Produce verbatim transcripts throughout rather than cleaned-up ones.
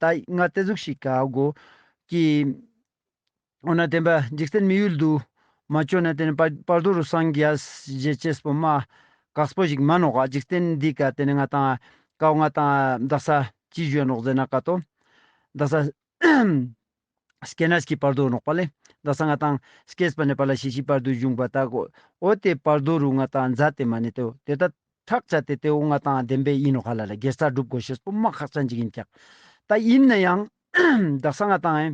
ད་ང་ཏེ་ཟུག་ཞིག་ག་གོ་ཀི། འོ་ན་དེན་པ་འཇིག་རྟེན་མི་ཡུལ་དུ་མ་ཅོ་ན་ཏེ་ནེ་བར་བར་དོ་རུ་སངས་རྒྱས་ཞེས་བྱས་པོ་མ་དཀགས་པོ་ཞིག་མ་ནོག་ག། འཇིག་རྟེན་འདི་ཀ་ཏེ་ནེ་ང་ཏང་ཀའོ་ང་ཏང་དག་ས་ཅི་ཞུ་ནོག་ཟེར་ན་ཀ་ཏོ། དག་ས་སྐྱེ་གནས་ཀྱི་བར་དོ་ནོག་པ་ལེ། དག་ས་ང་ཏང་སྐྱེས་པ་ནེ་ཕར་ལ་ཤི་ཤི་བར་དོ་བྱུང་བ་ད་གོ། འོ་ཏེ་བར་དོ་རུ་ང་ཏང་མཛད་དེ་མ་ནེ་ཏེ་འོ་ཏེ་ད་ཐག་ཆད་དེ་ཏེ་འོ་ང་ཏང་བདེན་པའི་ཨིན་ནོག་ཧ་ལ་ལེ། དགེ་རྩ་སྒྲུབ་དགོས་ཤེས་པོ་མ་ཁག་ཅན་ཅིག་ཨིན་ཀྱག། ད་ཨིན་ན་ཡང་དག་ས་ང་ཏང་ཨེ་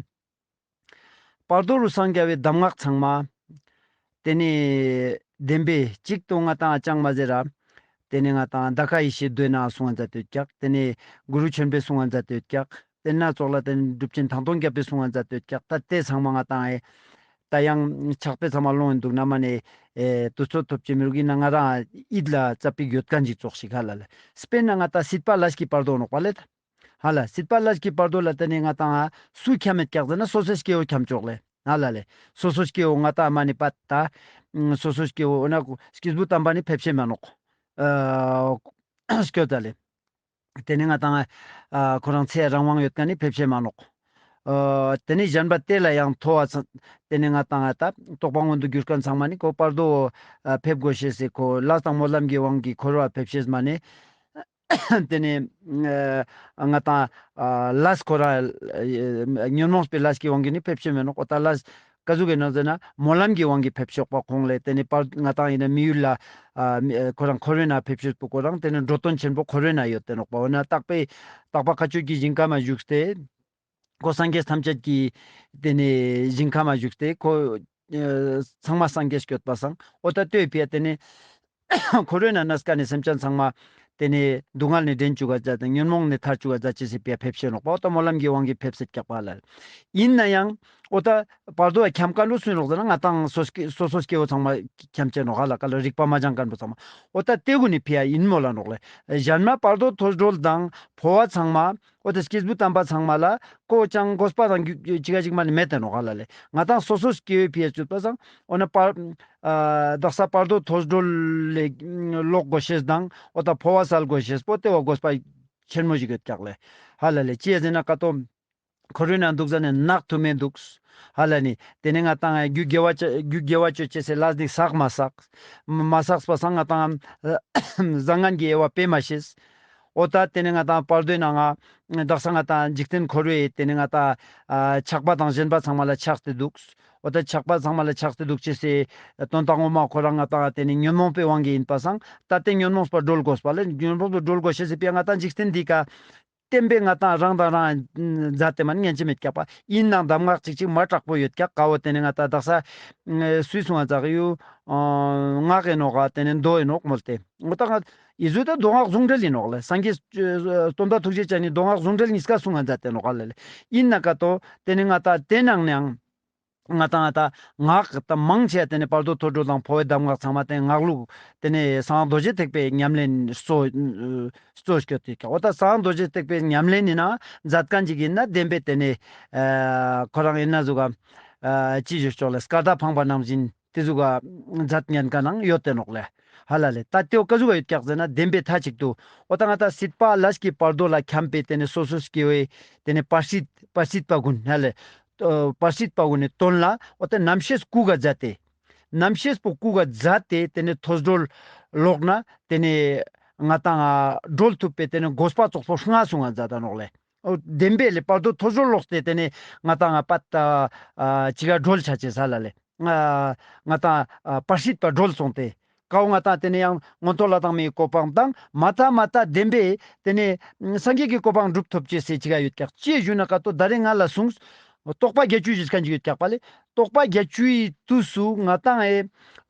བར་དོ་རུ་སངས་རྒྱས་པའི་གདམས་ངག་ཚང་མ་ཏེ་ནེ་བདེན་པའི་གཅིག་ཏུ་ང་ཏང་ཅང་མ་ཟེར་ར། ཏེ་ནེ་ང་ཏང་ད་ཀ་ཡེ་ཤེས་མདོའི་ནང་གསུང་ང་མཛད་དེ་ཡོད་ཀྱག། ཏེ་ནེ་གུ་རུ་ཆེན་པོའི་གསུང་ང་མཛད་དེ་ཡོད་ཀྱག། ཏེ་ནེ་ཙོགས་ལ་ཏེ་ནེ་གྲུབ་ཆེན་ཐང་སྟོང་རྒྱལ་པོའི་གསུང་ང་མཛད་དེ་ཡོད་ཀྱག། ད་ཏེ་ཚང་མ་ང་ཏང་ཨེ་ད་ཡང་ཕྱག་དཔེ་ཚང་མ་ལོང་ཡིན་འདུག་ན་མ་ནེ་ཨེ་དུས་ཚོད་ཐོབ་ཅེས་མི་རུག། ཨིན་ན་ང་རང་ཨིད་ལ་ཙ་པིག་ཡོད་མཁན་ཅིག་ཙོགས་ཤིག་ཧ་ལ་ལེ། དཔེར་ན་ང་ཏང་སྲིད་པ་ལས་ཀྱི་བར་དོ་ནོག་པ་ལེ། ཧ་ལ་སྲིད་པ་ལས་ཀྱི་བར་དོ་ལ་ཏེ་ནེ་ང་ཏང་སུ་འཁྱམ་མེད་ཀྱག་ཟེར་ན་སོ་སོའི་སྐྱེ་བོ་འཁྱམ་ཅོག་ལེ། ཧ་ལ་ལེ། སོ་སོའི་སྐྱེ་བོ་ང་ཏང་མ་ནེ་པ་ད་སོ་སོའི་སྐྱེ་བོ་འོ་ན་སྐྱེས་བུ་དམ་པ་ནི་ཕེབས་ཤེས་མ་ནོག། ཨ་སྐྱོད་ད་ལེ། ཏེ་ནེ་ང་ཏང་ཨ་ཁོ་རང་ཚེ་རང་དབང་ཡོད་མཁན་ནི་ཕེབས་ཤེས་མ་ནོག། ཨ་ཏེ་ནེ་གཞན་པ་ཏེ་ལ་ཡང་མཐོ་བ་ཚང་ཏེ་ནེ་ང་ཏང་ཨ་ད་རྟོགས་པ་མངོན་དུ་གྱུར་མཁན་ཚང་མ་ནི་ཁོ་བར་དོ་ཨ་ཕེབས་དགོས་ཤེས་སི་ཁོ་ལས་དང་སྨོན་ལམ་གྱི་དབང་གིས་འཁོར་བ་ཕེབས་ཤེས་མ་ནེ། ཏེ་ནེ་ཨ་ང་ཏང་ཨ་ལས་ཁོ་རང་ཨ་ཉོན་མོངས་པའི་ལས་ཀྱི་དབང་གིས་ནི་ཕེབས་ཤེས་མེད་ནོག། འོ་ད་ལས་ཀ་ཟུག་གི་ནང་ཟེར་ན་སྨོན་ལམ་གྱི་དབང་གིས་ཕེབས་ཤོག་པ་ཁོང་ལེ། ཏེ་ནེ་པར་ང་ཏང་ཨིན་ན་མི་ཡུལ་ལ་ཨ་མི་ཁོ་རང་འཁོར་བའི་ནང་ཕེབས་ཤེས་པོ་ཁོ་རང་ཏེ་ནེ་འགྲོ་དོན་ཆེན་པོ་འཁོར་བའི་ནང་ཡོད་དེ་ནོག་པ། འོ་ན་དག་པའི་དག་པ་མཁའ་སྤྱོད་ཀྱི་ཞིང་ཁམས་མ་བཞུགས་ཏེ། ཁོ་སངས་རྒྱས་ཐམས་ཅད་ཀྱི་ཏེ་ནེ་ཞིང་ཁམས་མ་བཞུགས་ཏེ་ཁོ་ཨ་ཚང་མ་སངས་རྒྱས་སྐྱོད་པ་སང་འོ་ད་ལྟོས་ཕི་ཡ་ཏེ་ནེ་འཁོར་བའི་ནང་ན་སྐྱེ་ནེ་སེམས་ཅན་ཚང་མ་ཏེ་ནེ་སྡུག་བསྔལ་ནེ་འདྲེན་བཅུག་ག་མཛད་དེ་ཉོན་མོངས་ནེ་ཐར་བཅུག་ག་མཛད་ཅེས་སི་ཕི་ཡ་ཕེབས་ཤེས་ནོག་པ། འོ་ད་སྨོན་ལམ་གྱི་དབང་གིས་ཕེབས་སེ་ཀྱག་པ་ལ། ཨིན་ན་ཡང་འོ་ད་བར་དོ་འཁྱམ་མཁན་པོ་སུ་ནོག་ཟེར་ན་ང་ཏང་སོ་སོ་སྐྱེ་བོ་ཚང་མ་འཁྱམ་ཅེས་ནོག་ཧ་ལ་ཀ་ལ་རིག་པ་མ་སྦྱང་མཁན་པོ་ཚང་མ། འོ་ད་ཏེ་གུན་ནི་ཕི་ཡ་ཨིན་མོལ་ལ་ནོག་ལེ། གཞན་མ་བར་དོ་ཐོས་གྲོལ་དང་འཕོ་བ་ཚང་མ་འོ་ད་སྐྱེས་བུ་དམ་པ་ཚང་མ་ལ་ཀོ་ཅང་དགོས་པ་དང་རྒྱུ་ཅི་ག་ཅིག་མ་ནེ་མེད་དེ་ནོག་ཧ་ལ་ལེ། ང་ཏང་སོ་སོ་སྐྱེ་བོའི་ཕི་ཡ་བཅུད་པ་སང་འོ་ན་པར་ཨ་དག་ས་བར་དོ་ཐོས་གྲོལ་ལེ་ལོག་དགོས་ཤེས་དང་འོ་ད་འཕོ་བ་སལ་དགོས་ཤེས་པོ་ཏེ་བོ་དགོས་པ་ཆེན་མོ་ཞིག་ཡོད་ཀྱག་ལེ། ཧ་ལ་ལེ་ཅི་ཡ་ཟེར་ན་ཀ་ཏོ། འཁོར་བའི་ནང་འདུག་ཟ་ནེ་ནག་ཐུ་མེ་འདུག། ཧ་ལ་ནི། ཏེ་ནེ་ང་ཏང་རྒྱུ་དགེ་བ་ཅོ་རྒྱུ་དགེ་བ་ཅོ་ཅེས་སི་ལས་ནི་བསགས་མ་བསགས། མ་བསགས་པ་སང་ང་ཏང་བཟང་ངན་གྱི་དབྱེ་བ་དཔེ་མ་ཤེས། འོ་ད་ཏེ་ནེ་ང་ཏང་བར་དོའི་ནང་ང་དག་ས་ང་ཏང་འཇིག་རྟེན་འཁོར་བའི་ཏེ་ནེ་ང་ཏང་ཨ་ཆགས་པ་དང་ཞེན་པ་ཚང་མ་ལ་ཆགས་ཏེ་འདུག། འོ་ད་ཆགས་པ་ཚང་མ་ལ་ཆགས་ཏེ་འདུག་ཅེས་སི་དོན་དག་ངོ་མ་ཁོ་རང་ང་ཏང་ཏེ་ནེ་ཉོན་མོངས་པའི་དབང་གིས་ཨིན་པ་སང་ད་ཏེ་ཉོན་མོངས་པ་སྒྲོལ་དགོས་པ་ལེ། ཉོན་མོངས་པ་སྒྲོལ་དགོས་ཤེས་སི་ཕི་ཡ་ང་ཏང་འཇིག་རྟེན་འདི་ཀ་བསྟན་པའི་ང་ཏང་རང་དང་རང་མཛད་དེ་མ་ནེ་ཉན་ཅེས་མེད་ཀྱག་པ། ཨིན་ནའང་གདམས་ངག་ཅིག་ཅིག་མ་དྲག་པོ་ཡོད་ཀྱག། ཀ་བོ་ཏེ་ནེ་ང་ཏང་དག་ས་སུའི་གསུང་ང་མཛད་ཡོད། ཨ་སྔགས་ཨིན་ནོག་ག་ཏེ་ནེ་མདོ་ཨིན་ནོག་མོལ་ཏེ། འོ་ད་ང་ཨི་ཟུག་ད་མདོ་སྔགས་ཟུང་འབྲེལ་ཨིན་ནོག་ལེ། སངས་རྒྱས་སྟོན་པ་ཐུགས་རྗེ་ཅན་ནི་མདོ་སྔགས་ཟུང་འབྲེལ་ཉིས་ཀ་གསུང་ང་མཛད་དེ་ནོག་ལེ། ཨིན་ན་ཀ་ཏོ་ཏེ་ནེ་ང་ཏང་ཏེ་ནང་ནའང་ང་ཏང་ང་ཏང་ངག་ཏ་མང་ཆེ་ཏེ་ནེ་བར་དོ་ཐོས་གྲོལ་དང་འཕོ་བའི་གདམས་ངག་ཚང་མ་ཏེ་ངག་ལུགས་ཏེ་ནེ་གསང་སྔགས་རྡོ་རྗེ་ཐེག་པའི་ཉམས་ལེན་གཙོ་གཙོ་སྐྱོད་དེ་ཀ་འོ་ད་གསང་སྔགས་རྡོ་རྗེ་ཐེག་པའི་ཉམས་ལེན་ནི་ནང་མཛད་མཁན་ཅིག་ཨིན་ན་བདེན་པའི་ཏེ་ནེ་ཨ་ཁོ་རང་ཨིན་ན་ཟུག་ག་ཨ་ཅི་ཞུ་ཆོག་ལེ་སྐར་མདའ་འཕངས་པ་ནང་བཞིན་ཏེ་ཟུག་ག་མཛད་ཉན་མཁན་ནང་ཡོད་དེ་ནོག་ལེ། ཧ་ལ་ལེ། ད་ཏེའོ་ཀ་ཟུག་ག་ཡོད་ཀྱག་ཟེར་ན་བདེན་པའི་མཐའ་གཅིག་ཏུ་འོ་ད་ང་ཏང་སྲིད་པ་ལས་ཀྱི་བར་དོ་ལ་འཁྱམས་པའི་ཏེ་ནེ་སོ་སོ་སྐྱེ་བོའི་ཏེ་ནེ་བར་སྲིད་བར་སྲིད་པ་ཀུན་ཧ་ལ་ལེ། ཨ་བར་སྲིད་པ་ཀུན་ནི་དོན་ལ་འོ་ད་རྣམ་ཤེས་སྐུ་ག་མཛད་དེ། རྣམ་ཤེས་པོ་སྐུ་ག་མཛད་དེ་ཏེ་ནེ་ཐོས་གྲོལ་ལོག་ན་ཏེ་ནེ་ང་ཏང་ང་གྲོལ་ཐུབ་པའི་ཏེ་ནེ་དགོས་པ་ཙོགས་པོ་ལྔ་གསུང་ང་མཛད་ད་ནོག་ལེ། འོ་བདེན་པའི་ལེ་བར་དོ་ཐོས་གྲོལ་ལོག་སྟེ་ཏེ་ནེ་ང་ཏང་ང་པད་ཨ་ཅི་ག་གྲོལ་ཆ་ཅེས་ཧ་ལ་ལེ། ང་ང་ཏང་ཨ་བར་སྲིད་པ་གྲོལ་སོང་སྟེ། ཀ་བོ་ང་ཏང་ཏེ་ནེ་ཡང་མངོན་མཐོ་ལྷ་དང་མིའི་གོ་འཕང་དང་མ་མཐའ་མ་མཐའ་བདེན་པའི་ཏེ་ནེ་སངས་རྒྱས་ཀྱི་གོ་འཕང་སྒྲུབ་ཐུབ་ཅེས་སི་ཅི་ག་ཡོད་ཀྱག་ཅི་ཞུ་ན་ཀ་ཏོ་ད་རེས་ང་ལ་གསུངས། རྟོགས་པ་བརྒྱད་ཅུ་ཞིག་མཁན་ཅིག་ཡོད་ཀྱག་པ་ལེ། རྟོགས་པ་བརྒྱད་ཅུའི་དུས་སུ་ང་ཏང་ཨེ་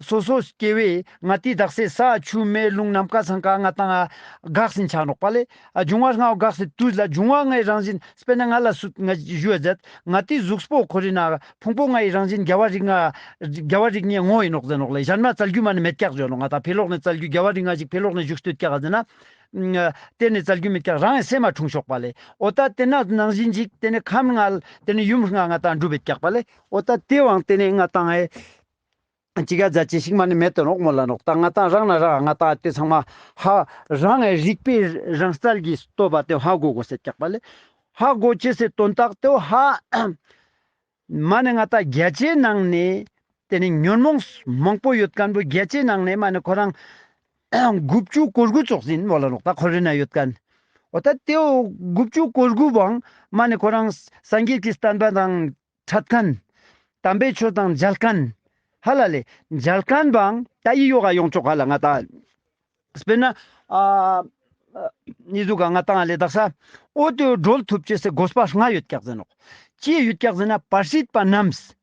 སོ་སོ་སྐྱེ་བོའི་ང་ཏི་དག་ས་ས་ཆུ་མེ་རླུང་ནམ་མཁའ་སང་ཀ་ང་ཏང་ང་འགགས་ཟིན་ཆ་ནོག་པ་ལེ། ཨ་འབྱུང་བ་ལྔ་བོ་འགགས་སི་དུས་ལ་འབྱུང་བ་ལྔའི་རང་བཞིན་དཔེར་ན་ང་ལ་སུ་ང་ཞུ་བ་མཛད་ང་ཏི་གཟུགས་པོ་ཁོ་རི་ན་ཕུང་པོ་ལྔའི་རང་བཞིན་རྒྱལ་བ་རིགས་ལྔ་རྒྱལ་བ་རིགས་ལྔའི་ངོ་ཨིན་ནོག་ཟེར་ནོག་ལེ། གཞན་མ་བཙལ་རྒྱུ་མ་ནེ་མེད་ཀྱག་ཞུ་ནོག། ང་ཏང་ཕི་ལོག་ནེ་བཙལ་རྒྱུ་རྒྱལ་བ་རིགས་ལྔ་ཞིག་ཕི་ལོག་ནེ་བཞུགས་སྟོད་ཀྱག་ཟེར་ན། ཨ་ཏེ་ནེ་བཙལ་རྒྱུ་མེད་ཀྱག་རང་ངི་སེམས་མ་འཁྲུངས་ཤོག་པ་ལེ། འོ་ད་ཏེ་ན་ནང་བཞིན་ཅིག་ཏེ་ནེ་ཁམས་ལྔ་ཏེ་ནེ་ཡུམ་ལྔ་ང་ཏང་འགྲུབ་བེད་ཀྱག་པ་ལེ། འོ་ད་ཏེ་བང་ཏེ་ནེ་ང་ཏང་ཨེ་ཅི་ག་མཛད་ཅེས་ཤིག་མ་ནེ་མེད་དེ་ནོག་མོལ་ལ་ནོག། ད་ང་ཏང་རང་ན་རང་ང་ཏང་ཏེ་ཚང་མ་ཧ་རང་ངི་རིག་པའི་རང་རྩལ་གྱི་སྟོབས་པ་ཏེ་ཧ་གོ་དགོས་ཟེར་ཀྱག་པ་ལེ། ཧ་གོ་ཅེས་སི་དོན་དག་ཏེ་བོ་ཧ་མ་ནེ་ང་ཏང་བརྒྱ་ཆའི་ནང་ནེ་ཏེ་ནེ་ཉོན་མོངས་མང་པོ་ཡོད་ཁན་བོ་བརྒྱ་ཆའི་ནང་ནེ་མ་ནེ་ཁོ་རང་དགུ་བཅུ་གོ་དགུ་ཙོགས་ཨིན་མོལ་ལ་ནོག། ད་ཁོ་རེ་ན་ཡོད་ཁན་འོ་ད་ཏེ་བོ་དགུ་བཅུ་གོ་དགུ་བོའང་མ་ནེ་ཁོ་རང་སངས་རྒྱས་ཀྱི་བསྟན་པ་དང་འཕྲད་ཁན། དམ་པའི་ཆོས་དང་མཇལ་ཁན། ཧ་ལ་ལེ། མཇལ་ཁན་བོའང་ད་ཡི་ཡོ་ག་ཡོང་ཆོག་ཧ་ལ་ང་ཏང་། སྤེར་ན་ཨ་ཨ་ནི་ཟུག་ག་ང་ཏང་ལེ་དག་ས་འོ་ཏེ་གྲོལ་ཐུབ་ཅེས་སི་དགོས་པ་ལྔ་ཡོད་ཀྱག་ཟེར་ནོག། ཅི་ཡོད་ཀྱག་ཟེར་ན་བར་སྲིད་པ་རྣམས།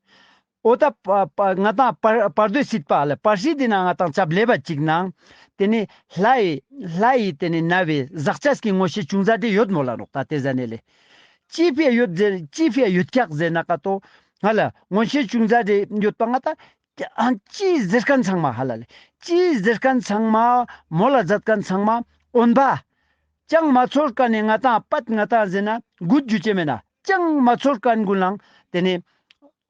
འོ་ད་པ་པ་ང་ཏང་བར་བར་དོའི་སྲིད་པ་ལ་བར་སྲིད་དེ་ན་ང་ཏང་ཆབ་ལེབ་བ་ཅིག་ནང་། ཏེ་ནེ་ལྷའི་ལྷའི་ཏེ་ནེ་ན་བའི་ཟག་བཅས་ཀྱི་མངོན་ཤེས་ཅུང་ཟད་དེ་ཡོད་མོལ་ལ་ནོག། ད་ཏེ་ཟ་ནེ་ལེ། ཅི་ཕི་ཡ་ཡོད་ཟེར་ཅི་ཕི་ཡ་ཡོད་ཀྱག་ཟེར་ན་ཀ་ཏོ། ང་ལ་མངོན་ཤེས་ཅུང་ཟད་དེ་ཡོད་པ་ང་ཏང་ཨ་ཅི་ཟེར་ཁན་ཚང་མ་ཧ་ལ་ལེ། ཅི་ཟེར་ཁན་ཚང་མ་མོལ་ལ་མཛད་ཁན་ཚང་མ་འོན་པ། ཅང་མ་ཚོར་ཁན་ནི་ང་ཏང་པད་ང་ཏང་ཟེར་ན་གུད་ཇུ་ཅེས་མེད་ན་ཅང་མ་ཚོར་ཁན་གུན་ལའང་ཏེ་ནེ་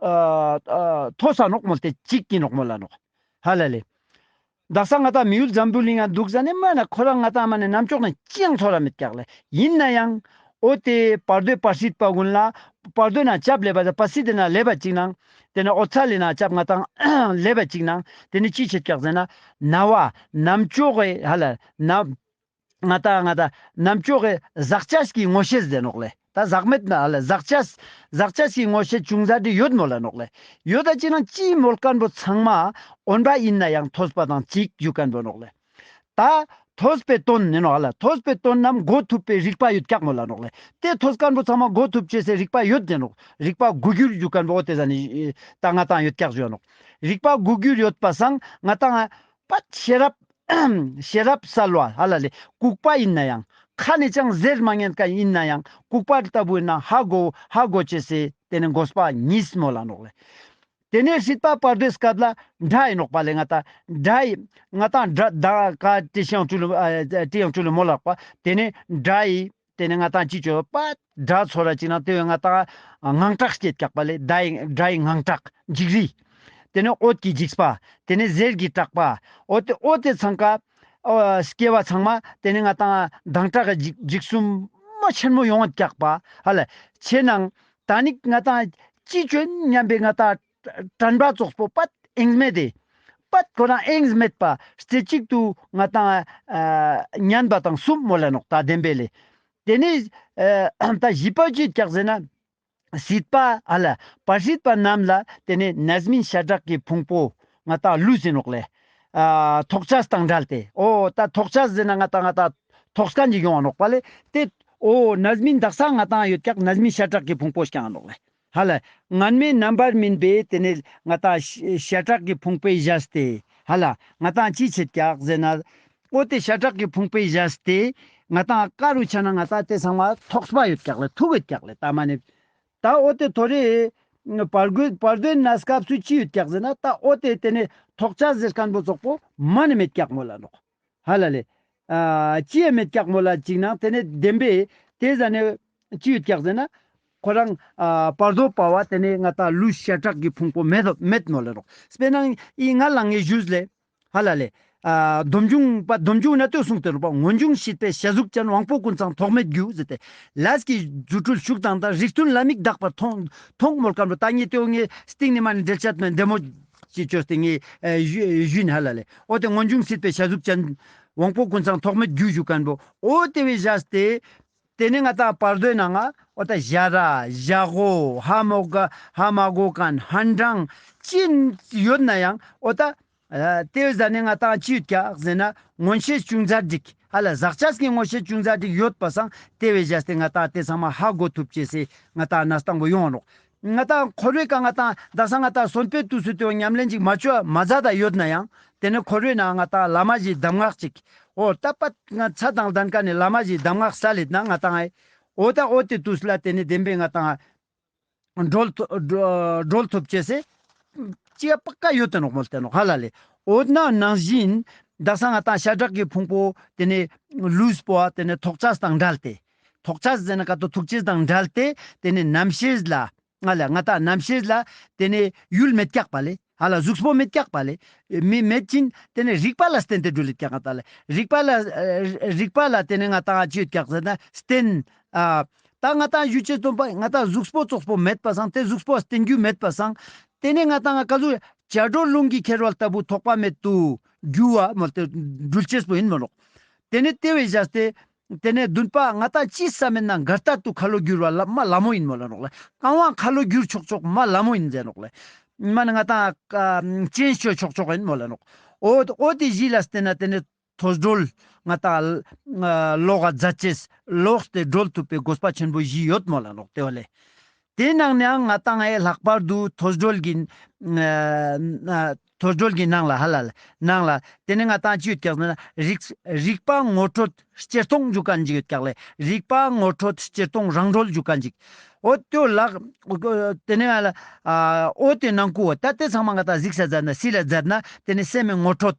ཨ་ཨ་ཐོས་ས་ནོག་མོལ་ཏེ་ཅིག་གི་ནོག་མོལ་ལ་ནོག་ཧ་ལ་ལེ། དག་ས་ང་ཏང་མི་ཡུལ་འཛམ་བུ་གླིང་ང་དུག་ཟ་ནེ་མ་ན་ཁོ་རང་ང་ཏང་མ་ནེ་ནམ་ཅོག་ནེ་ཅི་ཡང་ཚོར་ར་མེད་ཀྱག་ལེ། ཨིན་ནའང་འོ་ཏེ་བར་དོའི་བར་སྲིད་པ་གུན་ལ་བར་དོའི་ནང་ཆབ་ལེབ་བ་བར་སྲིད་དེ་ན་ལེབ་བ་ཅིག་ནང་ཏེ་ནེ་འོ་ཚ་ལེ་ན་ཆབ་ང་ཏང་ལེབ་བ་ཅིག་ནང་ཏེ་ནེ་ཅི་ཆེད་ཀྱག་ཟེར་ན་ན་བ་ནམ་ཅོག་གི་ཧ་ལ་ན་ང་ཏང་ང་ཏང་ནམ་ཅོག་གི་ཟག་བཅས་ཀྱི་མངོན་ཤེས་ཟེར་ནོག་ལེ། ད་ཟག་མེད་ན་ལེ་ཟག་བཅས་ཟག་བཅས་ཀྱི་མངོན་ཤེས་ཅུང་ཟད་དེ་ཡོད་མོལ་ལ་ནོག་ལེ། ཡོད་ད་ཅི་ནང་ཅི་མོལ་ཁན་བོ་ཚང་མ་འོན་པ་ཨིན་ནའང་ཐོས་པ་དང་ཅིག་ཞུ་ཁན་བོ་ནོག་ལེ། ད་ཐོས་པའི་དོན་ནི་ནོག་ལེ། ཐོས་པའི་དོན་རྣམས་གོ་ཐུབ་པའི་རིག་པ་ཡོད་ཀྱག་མོལ་ལ་ནོག་ལེ། ཏེ་ཐོས་ཁན་བོ་ཚང་མ་གོ་ཐུབ་ཅེས་སི་རིག་པ་ཡོད་ཟེར་ནོག། རིག་པ་གོ་འགྱུར་ཞུ་ཁན་བོ་འོ་ཏེ་ཟ་ནེ་ད་ང་ཏང་ཡོད་ཀྱག་ཞུ་ནོག། རིག་པ་གོ་འགྱུར་ཡོད་པ་སང་ང་ཏང་པད་ཤེས་རབ་ཤེས་རབ་གསལ་བ་ཧ་ལ་ལེ་ལྐུགས་པ་ཨིན་ནའང་ཁ་ནེ་ཅང་ཟེར་མ་ཉན་ཁན་ཨིན་ནའང་ལྐུགས་པ་ལྟ་བུ་ཨིན་ན་ཧ་གོ་ཧ་གོ་ཅེས་སི་ཏེ་ནེ་དགོས་པ་གཉིས་མོལ་ལ་ནོག་ལེ། ཏེ་ནེ་སྲིད་པ་བར་དོའི་སྐབས་ལ་སྒྲ་ཨིན་ནོག་པ་ལེ། ང་ཏང་སྒྲ་ཨི་ང་ཏང་སྒྲ་ད་ཀ་ཏེ་ཤེས་ཡང་ཅུ་ལུ་ཨ་ཏེ་ཡང་ཅུ་ལུ་མོལ་ལ་ནོག་པ། ཏེ་ནེ་སྒྲ་ཨི་ཏེ་ནེ་ང་ཏང་ཅི་ཅོ་པ་སྒྲ་ཚོར་ར་ཅིག་ན་ཏེ་བས་ང་ཏང་དངངས་སྐྲག་སྐྱེད་ཀྱག་པ་ལེ། སྒྲ་ཨི་སྒྲ་ཨི་དངངས་སྐྲག་འཇིགས་རི། ཏེ་ནེ་འོད་ཀྱི་འཇིགས་པ། ཏེ་ནེ་ཟེར་གྱི་སྐྲག་པ། འོ་ཏེ་འོ་ཏེ་ཚང་ཀ་ཨ་སྐྱེ་བ་ཚང་མ་ཏེ་ནེ་ང་ཏང་དངངས་སྐྲག་གི་འཇིགས་འཇིགས་སུམ་མ་ཆེན་མོ་ཡོང་བ་ཀྱག་པ་ཧ་ལ་ཆེ་ནང་ད་ནི་ང་ཏང་ཅི་ཅོ་ཨིན་སྙམ་པའི་ང་ཏང་དྲན་པ་ཙོགས་པོ་པད་ཨེངས་མེད་དེ། པད་ཁོ་རང་ཨེངས་མེད་པ་རྩེ་གཅིག་ཏུ་ང་ཏང་ཨ་ཉན་པ་དང་སུམ་མོལ་ལ་ནོག་ད་བདེན་པའི་ལེ། ཏེ་ནེ་ཨ་ད་བཞི་པ་ཅི་ཀྱག་ཟེར་ན། སྲིད་པ་ཨ་ལ་བར་སྲིད་པ་རྣམས་ལ་ཏེ་ནེ་རྣམ་སྨིན་ཤ་ཁྲག་གི་ཕུང་པོ་ང་ཏང་ལུས་ཟེར་ནོག་ལེ། ཨ་ཐོགས་བཅས་དང་བྲལ་ཏེ། འོ་ད་ཐོགས་བཅས་ཟེར་ན་ང་ཏང་ང་ཏང་ཐོགས་ཁན་ཅིག་ཡོང་བ་ནོག་པ་ལེ། ཏེ་འོ་རྣམ་སྨིན་དག་ས་ང་ཏང་ཡོད་ཀྱག་རྣམ་སྨིན་ཤ་ཁྲག་གི་ཕུང་པོ་ཤ་ཁྲག་ནོག་ལེ། ཧ་ལ་སྔ་མའི་རྣམ་པར་སྨིན་པའི་ཏེ་ནེ་ང་ཏང་ཤ་ཤ་ཁྲག་གི་ཕུང་པོའི་བཞག་སྟེ་ཧ་ལ་ང་ཏང་ཅི་ཆེད་ཀྱག་ཟེར་ན། འོ་ཏེ་ཤ་ཁྲག་གི་ཕུང་པོའི་བཞག་སྟེ་ང་ཏང་ཀ་རུ་ཆ་ན་ང་ཏང་ཏེ་ཚང་མ་ཐོགས་པ་ཡོད་ཀྱག་ལེ། ཐུག་ཡོད་ཀྱག་ལེ། ད་མ་ནེ་ད་འོ་ཏེ་ཐོ་རེ་བར་དོའི་བར་དོའི་གནས་སྐབས་སུ་ཅི་ཡོད་ཀྱག་ཟེར་ན་ད་འོ་ཏེ་ཏེ་ནེ་ཐོགས་བཅས་ཟེར་ཁན་བོ་ཙོགས་པོ་མ་ནེ་མེད་ཀྱག་མོལ་ལ་ནོག། ཧ་ལ་ལེ། ཨ་ཅི་ཡང་མེད་ཀྱག་མོལ་ལ་ཅིག་ནང་ཏེ་ནེ་བདེན་པའི་ཏེ་ཟ་ནེ་ཅི་ཡོད་ཀྱག་ཟེར་ན། ཁོ་རང་ཨ་བར་དོ་པ་བ་ཏེ་ནེ་ང་ཏང་ལུས་ཤ་ཁྲག་གི་ཕུང་པོ་མེད་མེད་མོལ་ལ་ནོག། སྤེར་ན་ཨི་ང་ལ་ངའི་ཞུས་ལེ། ཧ་ལ་ལེ། ཨ་སྡོམ་འབྱུང་པ་སྡོམ་འབྱུང་ན་ཏེ་གསུངས་ཏེ་རུ་པ་སྔོན་བྱུང་སྲིད་པའི་བྱ་གཟུགས་ཅན། དབང་པོ་ཀུན་ཚང་ཐོགས་མེད་རྒྱུ་ཟེར་ཏེ། ལས་ཀྱི་རྫུ་འཕྲུལ་ཤུགས་དང་ལྡན། རིགས་མཐུན་ལམ་མིག་དག་པར་མཐོང་མཐོང་མོལ་ཁན་བོ་ད་ངས་ཏེ་བོ་ངས་སྟིང་ནེ་མ་ནེ་འགྲེལ་བཤད་མེད་བདེ་མོ་ཅིག་ཅོས་ཏེ་ངས་ཨ་ཞུ་ཞུ་ཨིན་ཧ་ལ་ལེ། འོ་ཏེ་སྔོན་བྱུང་སྲིད་པའི་བྱ་གཟུགས་ཅན། དབང་པོ་ཀུན་ཚང་ཐོགས་མེད་རྒྱུ་ཞུ་ཁན་བོ་འོ་ཏེ་བས་བཞག་སྟེ། ཏེ་ནེ་ང་ཏང་བར་དོའི་ནང་ང་འོ་ད་ཞ་ར་ཞ་གོ་ཧ་མ་གོ་ཧ་མ་གོ་ཁན་ཧན་དྲང་ཅི་ཡོད་ནའང་འོ་ད་ཨ་ཏེ་བས་ཟ་ནེ་ང་ཏང་ཅི་ཡོད་ཀྱག་ཟེར་ན་མངོན་ཤེས་ཅུང་ཟད་ཅིག་ཧ་ལ་ཟག་བཅས་ཀྱི་མངོན་ཤེས་ཅུང་ཟད་ཅིག་ཡོད་པ་སང་ཏེ་བས་བཞག་སྟེ་ང་ཏང་ཏེ་ཚང་མ་ཧ་གོ་ཐུབ་ཅེས་སི་ང་ཏང་གནས་སྟངས་པོ་ཡོང་ནོག། ང་ཏང་འཁོར་བའི་ཀ་ང་ཏང་དག་ས་ང་ཏང་གསོན་པོའི་དུས་སུ་ཏེ་བོ་ཉམས་ལེན་ཅིག་མ་ཅོ་མ་མཛད་ད་ཡོད་ནའང་ཏེ་ནེ་འཁོར་བའི་ནང་ང་ཏང་བླ་མ་ཞིག་གདམས་ངག་ཅིག་འོ་ད་པད་ང་ཚ་དང་ལྡན་ཀ་ནེ་བླ་མ་ཞིག་གདམས་ངག་སལ་ལེད་ན་ང་ཏང་ཨེ་འོ་ད་འོ་ཏེ་དུས་ལ་ཏེ་ནེ་བདེན་པའི་ང་ཏང་གྲོལ་ཐུ་གྲོལ་ཐུབ་ཅེས་སི་ཅི་ཡ་པ་ཀ་ཡོད་དེ་ནོག་མོལ་ཏེ་ནོག་ཧ་ལ་ལེ། འོ་ན་ནང་བཞིན་དག་ས་ང་ཏང་ཤ་ཁྲག་གི་ཕུང་པོ་ཏེ་ནེ་ལུས་པོ་ཏེ་ནེ་ཐོགས་བཅས་དང་བྲལ་ཏེ། ཐོགས་བཅས་ཟེར་ན་ཀ་ཏོ་ཐུག་ཅེས་དང་བྲལ་ཏེ་ཏེ་ནེ་རྣམ་ཤེས་ལ་ང་ལ་ང་ཏང་རྣམ་ཤེས་ལ་ཏེ་ནེ་ཡུལ་མེད་ཀྱག་པ་ལེ། ཧ་ལ་གཟུགས་པོ་མེད་ཀྱག་པ་ལེ། མི་མེད་ཅིན་ཏེ་ནེ་རིག་པ་ལ་བརྟེན་ཏེ་འགྲུལ་ལེད་ཀྱག་ང་ཏང་ལེ། རིག་པ་ལ་ཨ་རིག་པ་ལ་ཏེ་ནེ་ང་ཏང་ཅི་ཡོད་ཀྱག་ཟེར་ན་བརྟེན་ཨ་ ད་ང་ཏང་ཞུ་ཅེས་སྟོན་པ་ང་ཏང་གཟུགས་པོ་ཙོགས་པོ་མེད་པ་སང་དེ་གཟུགས་པོ་བསྟན་རྒྱུ་མེད་པ་སང་། དེ་ནས་ང་ཏང་ང་ཀ་ཟུག་བྱ་སྒྲོ་རླུང་གིས་ཁྱེར་བ་ལྟ་བུ་ཐོགས་པ་མེད་དུ་རྒྱུ་བ་མོལ་ཏེ་འགྲུལ་ཅེས་པོ་ཡིན་མོལ་ནོག། དེ་ནས་དེ་བས་བཞག་སྟེ། དེ་ནས་བདུན་པ་ང་ཏང་ཅི་བསམ་མེད་ན་གར་ལྟར་དུ་ཁ་ལོ་བསྒྱུར་བ་ལ་མ་ལ་མོ་ཡིན་མོལ་ལ་ནོག་ལེ། གང་བ་ཁ་ལོ་བསྒྱུར་ཆོག་ཆོག་མ་ལ་མོ་ཡིན་ཟེར་ནོག་ལེ། མ་ནི་ང་ཏང་ཅན་ཤོ་ཆོག་ཆོག་ཡིན་མོལ་ལ་ནོག། འོ་འོ་དེ་བཞི་ལ་བརྟེན་ན་དེ་ནས་ཐོས་གྲོལ་ང་ཏང་ལོག་ག་མཛད་ཅེས་ལོག་སྟེ་གྲོལ་ཐུབ་པའི་དགོས་པ་ཆེན་པོ་བཞི་ཡོད་མོལ་ལ་ནོག་དེ་བ་ལེ། དེའི་ནང་ནའང་ང་ཏང་ཨེ་ལྷག་པར་དུ་ཐོས་གྲོལ་གྱི་ཨ་ཐོས་གྲོལ་གྱི་ནང་ལ་ཧ་ལ་ལ་ནང་ལ་དེ་ནས་ང་ཏང་ཅི་ཡོད་ཀྱག་ཟེར་ན་རིག་རིག་པ་ངོ་འཕྲོད་སྤྱིར་བཏང་ཞུ་མཁན་ཅིག་ཡོད་ཀྱག་ལེ། རིག་པ་ངོ་འཕྲོད་སྤྱིར་བཏང་རང་གྲོལ་ཞུ་མཁན་ཅིག། འོ་དེ་ལག་དེ་ནས་ང་ལ་ཨ་འོ་དེ་ནང་ཀུ་འོ་ད་དེ་ཚང་མ་ང་ཏང་གཟིགས་ས་མཛད་ན་སིལ་ལ་མཛད་ན་དེ་ནས་སེམས་ངོ་འཕྲོད།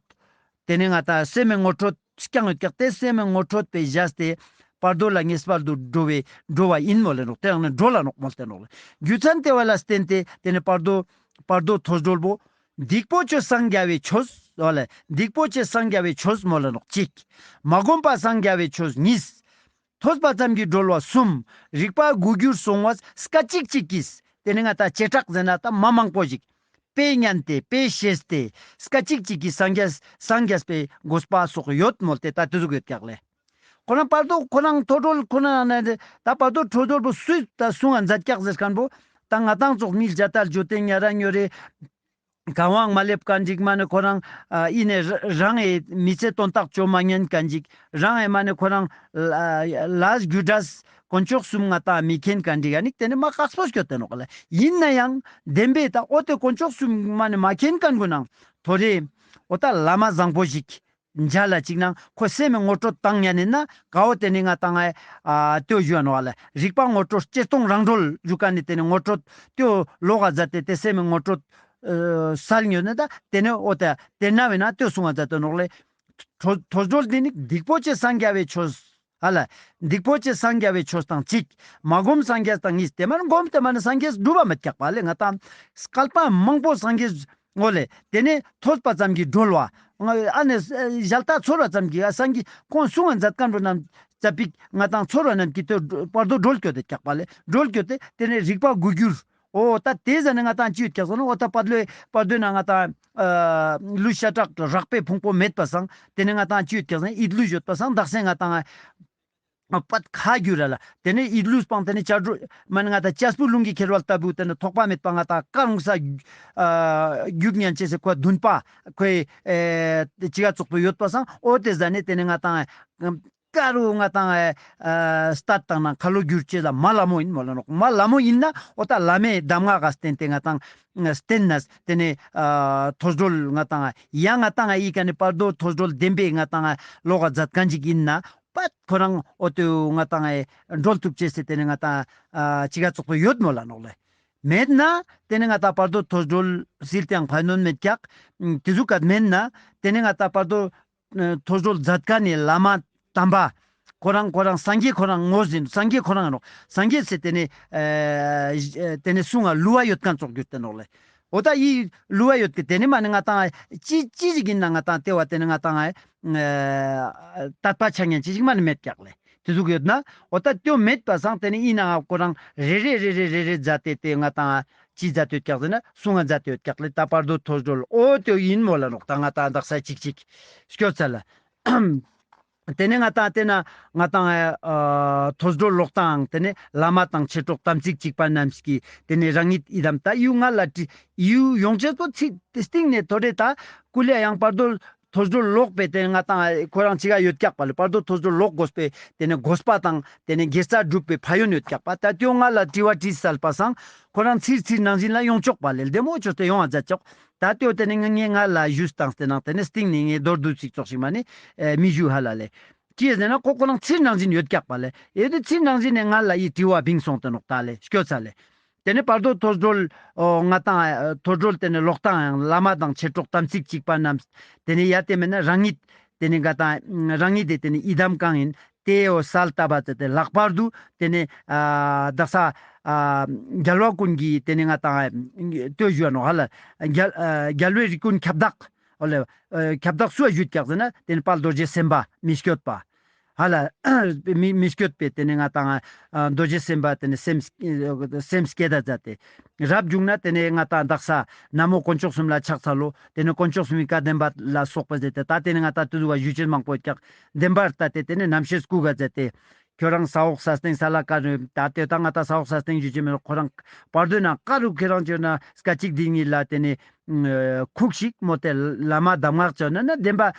དེ་ནས་ང་ཏང་སེམས་ངོ་འཕྲོད་རྐྱང་ཡོད་ཀྱག་དེ་སེམས་ངོ་འཕྲོད་པའི་བཞག་སྟེ་བར་དོ་ལ་ངེས་པར་དུ་འགྲོ་བའི་འགྲོ་བ་ཡིན་མོལ་ལ་ནོག། དེ་ཡང་ནི་འགྲོ་ལ་ནོག་མོལ་ཏེ་ནོག་ལེ། རྒྱུ་མཚན་དེ་བ་ལ་བརྟེན་ཏེ་དེ་ནས་བར་དོ་བར་དོ་ཐོས་གྲོལ་པོ། སྡིག་པོ་ཆེ་སངས་རྒྱ་བའི་ཆོས་ཨོ་ལེ། སྡིག་པོ་ཆེ་སངས་རྒྱ་བའི་ཆོས་མོལ་ལ་ནོག་གཅིག། མ་བསྒོམས་པ་སངས་རྒྱ་བའི་ཆོས་གཉིས། ཐོས་པ་ཙམ་གྱིས་གྲོལ་བ་གསུམ། རིག་པ་དགུ་བསྒྱུར་སོང་བ་སྐད་ཅིག་གཅིག་གིས་དེ་ནས་ང་ཏང་བྱེ་བྲག་ཟེར་ན་ད་མ་མང་པོ་ཞིག་དཔེ་ཉན་ཏེ་དཔེ་ཤེས་ཏེ་སྐད་ཅིག་གཅིག་གིས་སངས་རྒྱས་སངས་རྒྱས་པའི་དགོས་པ་སོགས་ཡོད་མོལ་ཏེ་ད་དེ་ཟུག་ཡོད་ཀྱག་ལེ། ཁོ་རང་བར་དོ་ཁོ་རང་ཐོས་གྲོལ་ཁོ་རང་ནས་ད་བར་དོ་ཐོས་གྲོལ་པོ་སུས་ད་གསུང་ང་མཛད་ཀྱག་ཟེར་མཁན་པོ་ད་ང་ཏང་ཙོགས་མི་ལ་ཇ་ཏ་ལ་ཇོ་ཏེ་ཉ་ར་ཉོ་རེ། གང་བའང་མ་སླེབས་མཁན་ཅིག་མ་ནི་ཁོ་རང་ཨ་ཨི་ནས་ར་རང་ཨེ་མི་ཚེ་དོན་དག་ཅོ་མ་ཉན་མཁན་ཅིག་རང་ཨེ་མ་ནི་ཁོ་རང་ལ་ལས་རྒྱུ་འབྲས་དཀོན་མཆོག་གསུམ་ང་ཏང་མི་མཁྱེན་མཁན་ཅིག་ཨ་ནི་དེ་ནི་མ་ཁག་པོ་སྐྱོད་དེ་ནོག་ལེ། ཡིན་ན་ཡང་བདེན་པའི་ད་འོ་དེ་དཀོན་མཆོག་གསུམ་མ་ནི་མ་མཁྱེན་མཁན་གུན་ནང་ཐོ་རེ་འོ་ད་བླ་མ་བཟང་པོ་ཞིག་མཇལ་ལ་ཅིག་ནང་ཁོ་སེམས་ངོ་སྤྲོད་བཏང་ཉན་ནི་ན་གའོ་དེ་ནི་ང་ཏང་ཨེ་ཨ་ལྟོས་ཞུ་ནོག་ལེ། རིག་པ་ངོ་སྤྲོད་སྤྱིར་བཏང་རང་གྲོལ་ཞུ་མཁན་ནི་དེ་ནི་ངོ་སྤྲོད་ལྟོས་ལོག་ག་མཛད་དེ་དེ་སེམས་ངོ་སྤྲོད་ཨ་སལ་ཉོ་ནི་ད་དེ་ནས་འོ་ད་དེ་ན་བས་ན་ལྟོས་གསུང་བ་མཛད་དོ་ནོག་ལེ། ཐོས་ཐོས་གྲོལ་འདི་ནི་སྡིག་པོ་ཆེ་སངས་རྒྱ་བའི་ཆོས་ཧ་ལ། སྡིག་པོ་ཆེ་སངས་རྒྱ་བའི་ཆོས་དང་གཅིག། མ་བསྒོམས་སངས་རྒྱས་དང་གཉིས། དེ་མ་ནི་བསྒོམས་དེ་མ་ནི་སངས་རྒྱས་འགྲུབ་པ་མེད་ཀྱག་པ་ལེ། ང་ཏང་བསྐལ་པ་མང་པོ་སངས་རྒྱས་འོ་ལེ། དེ་ནས་ཐོས་པ་ཙམ་གྱིས་གྲོལ་བ། ང་ཨ་ནི་ཞལ་ཏ་ཚོར་བ་ཙམ་གྱིས་ཨ་སངས་རྒྱས་ཁོང་གསུང་ང་མཛད་མཁན་པོ་རྣམས་ཙ་པིག་ང་ཏང་ཚོར་བ་རྣམས་ཀྱིས་དེ་བར་དོ་གྲོལ་སྐྱོད་དེ་ཀྱག་པ་ལེ། གྲོལ་སྐྱོད་དེ་དེ་ནས་རིག་པ་དགུ་བསྒྱུར། འོ་ད་དེ་ཟ་ནས་ང་ཏང་ཅི་ཡོད་ཀྱག་ཟེར་ན་འོ་ད་བར་དོའི་བར་དོའི་ནང་ང་ཏང་ཨ་ལུས་ཤ་ཁྲག་རགས་པའི་ཕུང་པོ་མེད་པ་སང་དེ་ནས་ང་ཏང་ཅི་ཡོད་ཀྱག་ཟེར་ན་ཡིད་ལུས་ཡོད་པ་སང་དག་སེ་ང་ཏང་ཨ་པད་ཁ་བསྒྱུར་ར་ལ། དེ་ནས་ཡིད་ལུས་སྤངས་དེ་ནས་བྱ་སྒྲོ་མ་ནི་ང་ཏང་བྱ་སྤུ་རླུང་གིས་ཁྱེར་བ་ལྟ་བུ་དེ་ནས་ཐོགས་པ་མེད་པ་ང་ཏང་ཀ་རུང་ས་ཨ་རྒྱུག་ཉན་ཅེས་སི་ཁོ་བདུན་པ་ཁོའི་ཨེ་ཅི་ག་ཙོགས་པོ་ཡོད་པ་སང་འོ་དེ་ཟ་ནས་དེ་ནས་ང་ཏང་ཨ་ཀ་རུ་ང་ཏང་ཨེ་ཨ་སྟད་བཏང་ན་ཁ་ལོ་བསྒྱུར་ཅེས་ལ་མ་ལ་མོ་ཡིན་མོལ་ལ་ནོག། མ་ལ་མོ་ཡིན་ན་འོ་ད་བླ་མའི་གདམས་ངག་ག་བརྟེན་ཏེ་ང་ཏང་བརྟེན་ནས་དེ་ནས་ཨ་ཐོས་གྲོལ་ང་ཏང་ཡང་ང་ཏང་ཨི་ཀ་ནས་བར་དོ་ཐོས་གྲོལ་བདེན་པའི་ང་ཏང་ལོག་ག་མཛད་མཁན་ཅིག་ཡིན་ན་པད་ཁོ་རང་འོ་དེ་ང་ཏང་ཨེ་གྲོལ་ཐུབ་ཅེས་སི་དེ་ནས་ང་ཏང་ཨ་ཅི་ག་ཙོགས་པོ་ཡོད་མོལ་ལ་ནོག་ལེ། མེད་ན་དེ་ནས་ང་ཏང་བར་དོ་ཐོས་གྲོལ་སིལ་ཏེའང་ཕན་ནོན་མེད་ཀྱག། དེ་ཟུག་ག་མེད་ན་དེ་ནས་ང་ཏང་བར་དོ་ཐོས་གྲོལ་མཛད་མཁན་ནི་བླ་མ་དམ་པ། ཁོ་རང་ཁོ་རང་སངས་རྒྱས་ཁོ་རང་ངོས་ཟིན་སངས་རྒྱས་ཁོ་རང་ཡིན་ནོག། སངས་རྒྱས་སི་དེ་ནས་ཨ་དེ་ནས་གསུང་ང་བསླུ་བ་ཡོད་མཁན་ཙོགས་གྱུར་ཏེ་ནོག་ལེ། འོ་ད་ཡི་བསླུ་བ་ཡོད་ཀྱི་དེ་ནས་མ་ནི་ང་ཏང་ཅི་ཅི་ཞིག་ཡིན་ན་ང་ཏང་དེ་བ་དེ་ནས་ང་ཏང་ཨ་དད་པ་ཆ་ཉན་ཅི་ཞིག་མ་ནི་མེད་ཀྱག་ལེ། དེ་ཟུག་ཡོད་ན་འོ་ད་དེ་མེད་པ་སང་དེ་ནས་ཡིན་ནའང་ཁོ་རང་རེ་རེ་རེ་རེ་རེ་རེ་མཛད་དེ་དེ་ང་ཏང་ཅི་མཛད་དེ་ཡོད་ཀྱག་ཟེར་ན་གསུང་ང་མཛད་དེ་ཡོད་ཀྱག་ལེ། ད་བར་དོ་ཐོས་གྲོལ་འོ་དེ་ཡིན་མོལ་ལ་ནོག། ད་ང་ཏང་དག་ས་ཅིག་ཅིག་སྐྱོད་ཚར་ལ། དེ་ནས་ང་ཏང་དེ་ན་ང་ཏང་ཨ་ཐོས་གྲོལ་ལོག་ཏང་དེ་ནས་བླ་མ་དང་མཆེད་གྲོགས་དམ་ཚིག་གཅིག་པ་རྣམས་ཀྱིས་དེ་ནས་རང་ཉིད་ཡི་དམ་ད་ཡུ་ང་ལ་དྲི་ཡུ་ཡོང་ཅེས་པོ་ཚིག་དེ་སྟིང་ནས་ཐོ་རེ་ད་ཀུ་ལེ་ཡང་བར་དོ་ཐོས་གྲོལ་ལོག་པའི་དེ་ང་ཏང་ཁོ་རང་ཅི་ག་ཡོད་ཀྱག་པ་ལེ། བར་དོ་ཐོས་གྲོལ་ལོག་དགོས་པའི་དེ་ནས་དགོས་པ་དང་དེ་ནས་དགེ་རྩ་སྒྲུབ་པའི་ཕན་ཡོན་ཡོད་ཀྱག་པ། ད་དེ་ང་ལ་དྲི་བ་དྲིས་སལ་པ་སང་ཁོ་རང་ཚིར་ཚིར་ནང་བཞིན་ལ་ཡོང་ཆོག་པ་ལེ། བདེ་མོ་ཅོས་ཏེ་ཡོང་བ་མཛད་ཆོག། ད་དེ་དེ་ནས་ངས་ང་ལ་ཞུས་བཏང་སྟེ་ནང་དེ་ནས་སྟིང་ནས་ངས་མདོར་བསྡུས་ཅིག་ཙོགས་ཤིག་མ་ནི་ཨེ་མི་ཞུ་ཧ་ལ་ལེ། ཅི་ཟེར་ན་ཁོ་ཁོ་རང་ཚིར་ནང་བཞིན་ཡོད་ཀྱག་པ་ལེ། ཨེ་དེ་ཚིར་ནང་བཞིན་ནས་ང་ལ་ཡི་དྲི་བ་བིང་སོང་སྟེ་ནོག་ད་ལེ་སྐྱོད་ཚར་ལེ། དེ་ནས་བར་དོ་ཐོས་གྲོལ་འོ་ང་ཏང་ཨ་ཐོས་གྲོལ་དེ་ནས་ལོག་ཏང་ཡང་བླ་མ་དང་མཆེད་གྲོགས་དམ་ཚིག་གཅིག་པ་རྣམས་དེ་ནས་ཡ་དེ་མེད་ན་རང་ཉིད་དེ་ནས་ང་ཏང་རང་ཉིད་དེ་དེ་ནས་ཡི་དམ་གང་ཡིན་དེ་འོ་སལ་ལྟ་བ་དེ་དེ་ལྷག་པར་དུ་དེ་ནས་ཨ་དག་ས་ཨ་རྒྱལ་བ་ཀུན་གྱི་དེ་ནས་ང་ཏང་ཨ་ལྟོས་ཞུ་བ་ནོག་ཧ་ལ། རྒྱལ་ཨ་རྒྱལ་བའི་རིགས་ཀུན་ཁྱབ་བདག་འོ་ལེ། ཨ་ཁྱབ་བདག་སུ་ཞུ་ཀྱག་ཟེར་ན་དེ་ནས་དཔལ་རྡོ་རྗེ་སེམས་དཔའ་མི་བསྐྱོད་པ། ཧ་ལ་མི་མི་སྐྱོད་པའི་ཏེ་ནེ་ང་ཏང་ཨ་རྡོ་རྗེ་སེམས་དཔའ་ཏེ་ནེ་སེམས་སེམས་བསྐྱེད་ད་མཛད་དེ། རབ་བྱུང་ན་ཏེ་ནེ་ང་ཏང་དག་ས་ན་མོ་དཀོན་མཆོག་གསུམ་ལ་ཕྱག་འཚལ་ལོ། ཏེ་ནེ་དཀོན་མཆོག་གསུམ་གྱི་བཀའ་བདེན་པ་ལ་སོགས་པ་མཛད་དེ། ད་ཏེ་ནེ་ང་ཏང་དེ་ཟུག་པ་ཞུ་ཅེས་མང་པོ་ཡོད་ཀྱག། བདེན་པར་ལྟ་སྟེ་ཏེ་ནེ་རྣམ་ཤེས་བཀུག་ག་མཛད་དེ། ཁྱོ་རང་ས་འོག་ས་སྟེང་ས་ལ་ཀ་རུ་ད་ལྟོས་ད་ང་ཏང་ས་འོག་ས་སྟེང་ཞུ་ཅེས་མེད། ཁོ་རང་བར་དོའི་ནང་ཀ་རུ་ཁྱོ་རང་ཅོ་ན་སྐད་ཅིག་དེ་ཉིད་ལ་ཏེ་ནེ་ཁུག་ཤིག་མོལ་ཏེ་བླ་མ་གདམས་ངག་ཅོ་ན་ན་བདེན་པ་ཨ་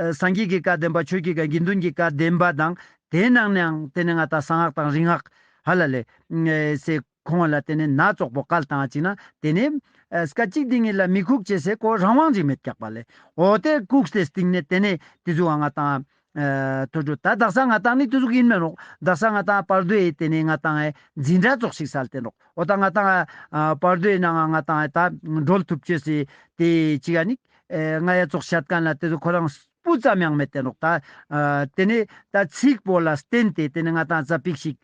སངས་རྒྱས་ཀྱི་བཀའ་བདེན་པ་ཆོས་ཀྱི་བཀའ་དགེ་འདུན་གྱི་བཀའ་བདེན་པ་དང་ཏེ་ནང་ནའང་ཏེ་ནེ་ང་ཏང་གསང་སྔགས་དང་རིག་སྔགས་ཧ་ལ་ལེ་ཨེ་སེ་ཁོང་ལ་ཏེ་ནེ་སྣ་ཚོགས་པོ་བཀལ་བཏང་ཅིག་ན་ཏེ་ནེ་ཨ་སྐད་ཅིག་དེ་ཉིད་ལ་མི་ཁུག་ཅེས་སེ་ཁོ་རང་དབང་ཅིག་མེད་ཀྱག་པ་ལེ། འོ་ཏེ་ཁུག་སྟེ་སྟིང་ནེ་ཏེ་ནེ་དེ་ཟུག་ང་ཏང་ཨ་ཐོས་གྲོལ། ད་དག་ས་ང་ཏང་ནི་དེ་ཟུག་ཡིན་མེད་ནོག། དག་ས་ང་ཏང་བར་དོའི་ཏེ་ནེ་ང་ཏང་ཨེ་འཛིན་གྲྭ་ཙོགས་ཤིག་སལ་ཏེ་ནོག། འོ་ད་ང་ཏང་ཨ་བར་དོའི་ནང་ང་ཏང་ཨེ་ད་གྲོལ་ཐུབ་ཅེས་སི་ཏེ་ཅིག་ཨ་ནི་ཨེ་ང་ཡ་ཙོགས་བཤད་མཁན་ལ་དེ་ཟུག་ཁོ་རང་སྤུ་ཙམ་ཡང་མེད་དེ་ནོག། ད་ཨ་ཏེ་ནེ་ད་ཚིག་པོ་ལ་བརྟེན་ཏེ་ཏེ་ནེ་ང་ཏང་ཙ་པིག་ཞིག་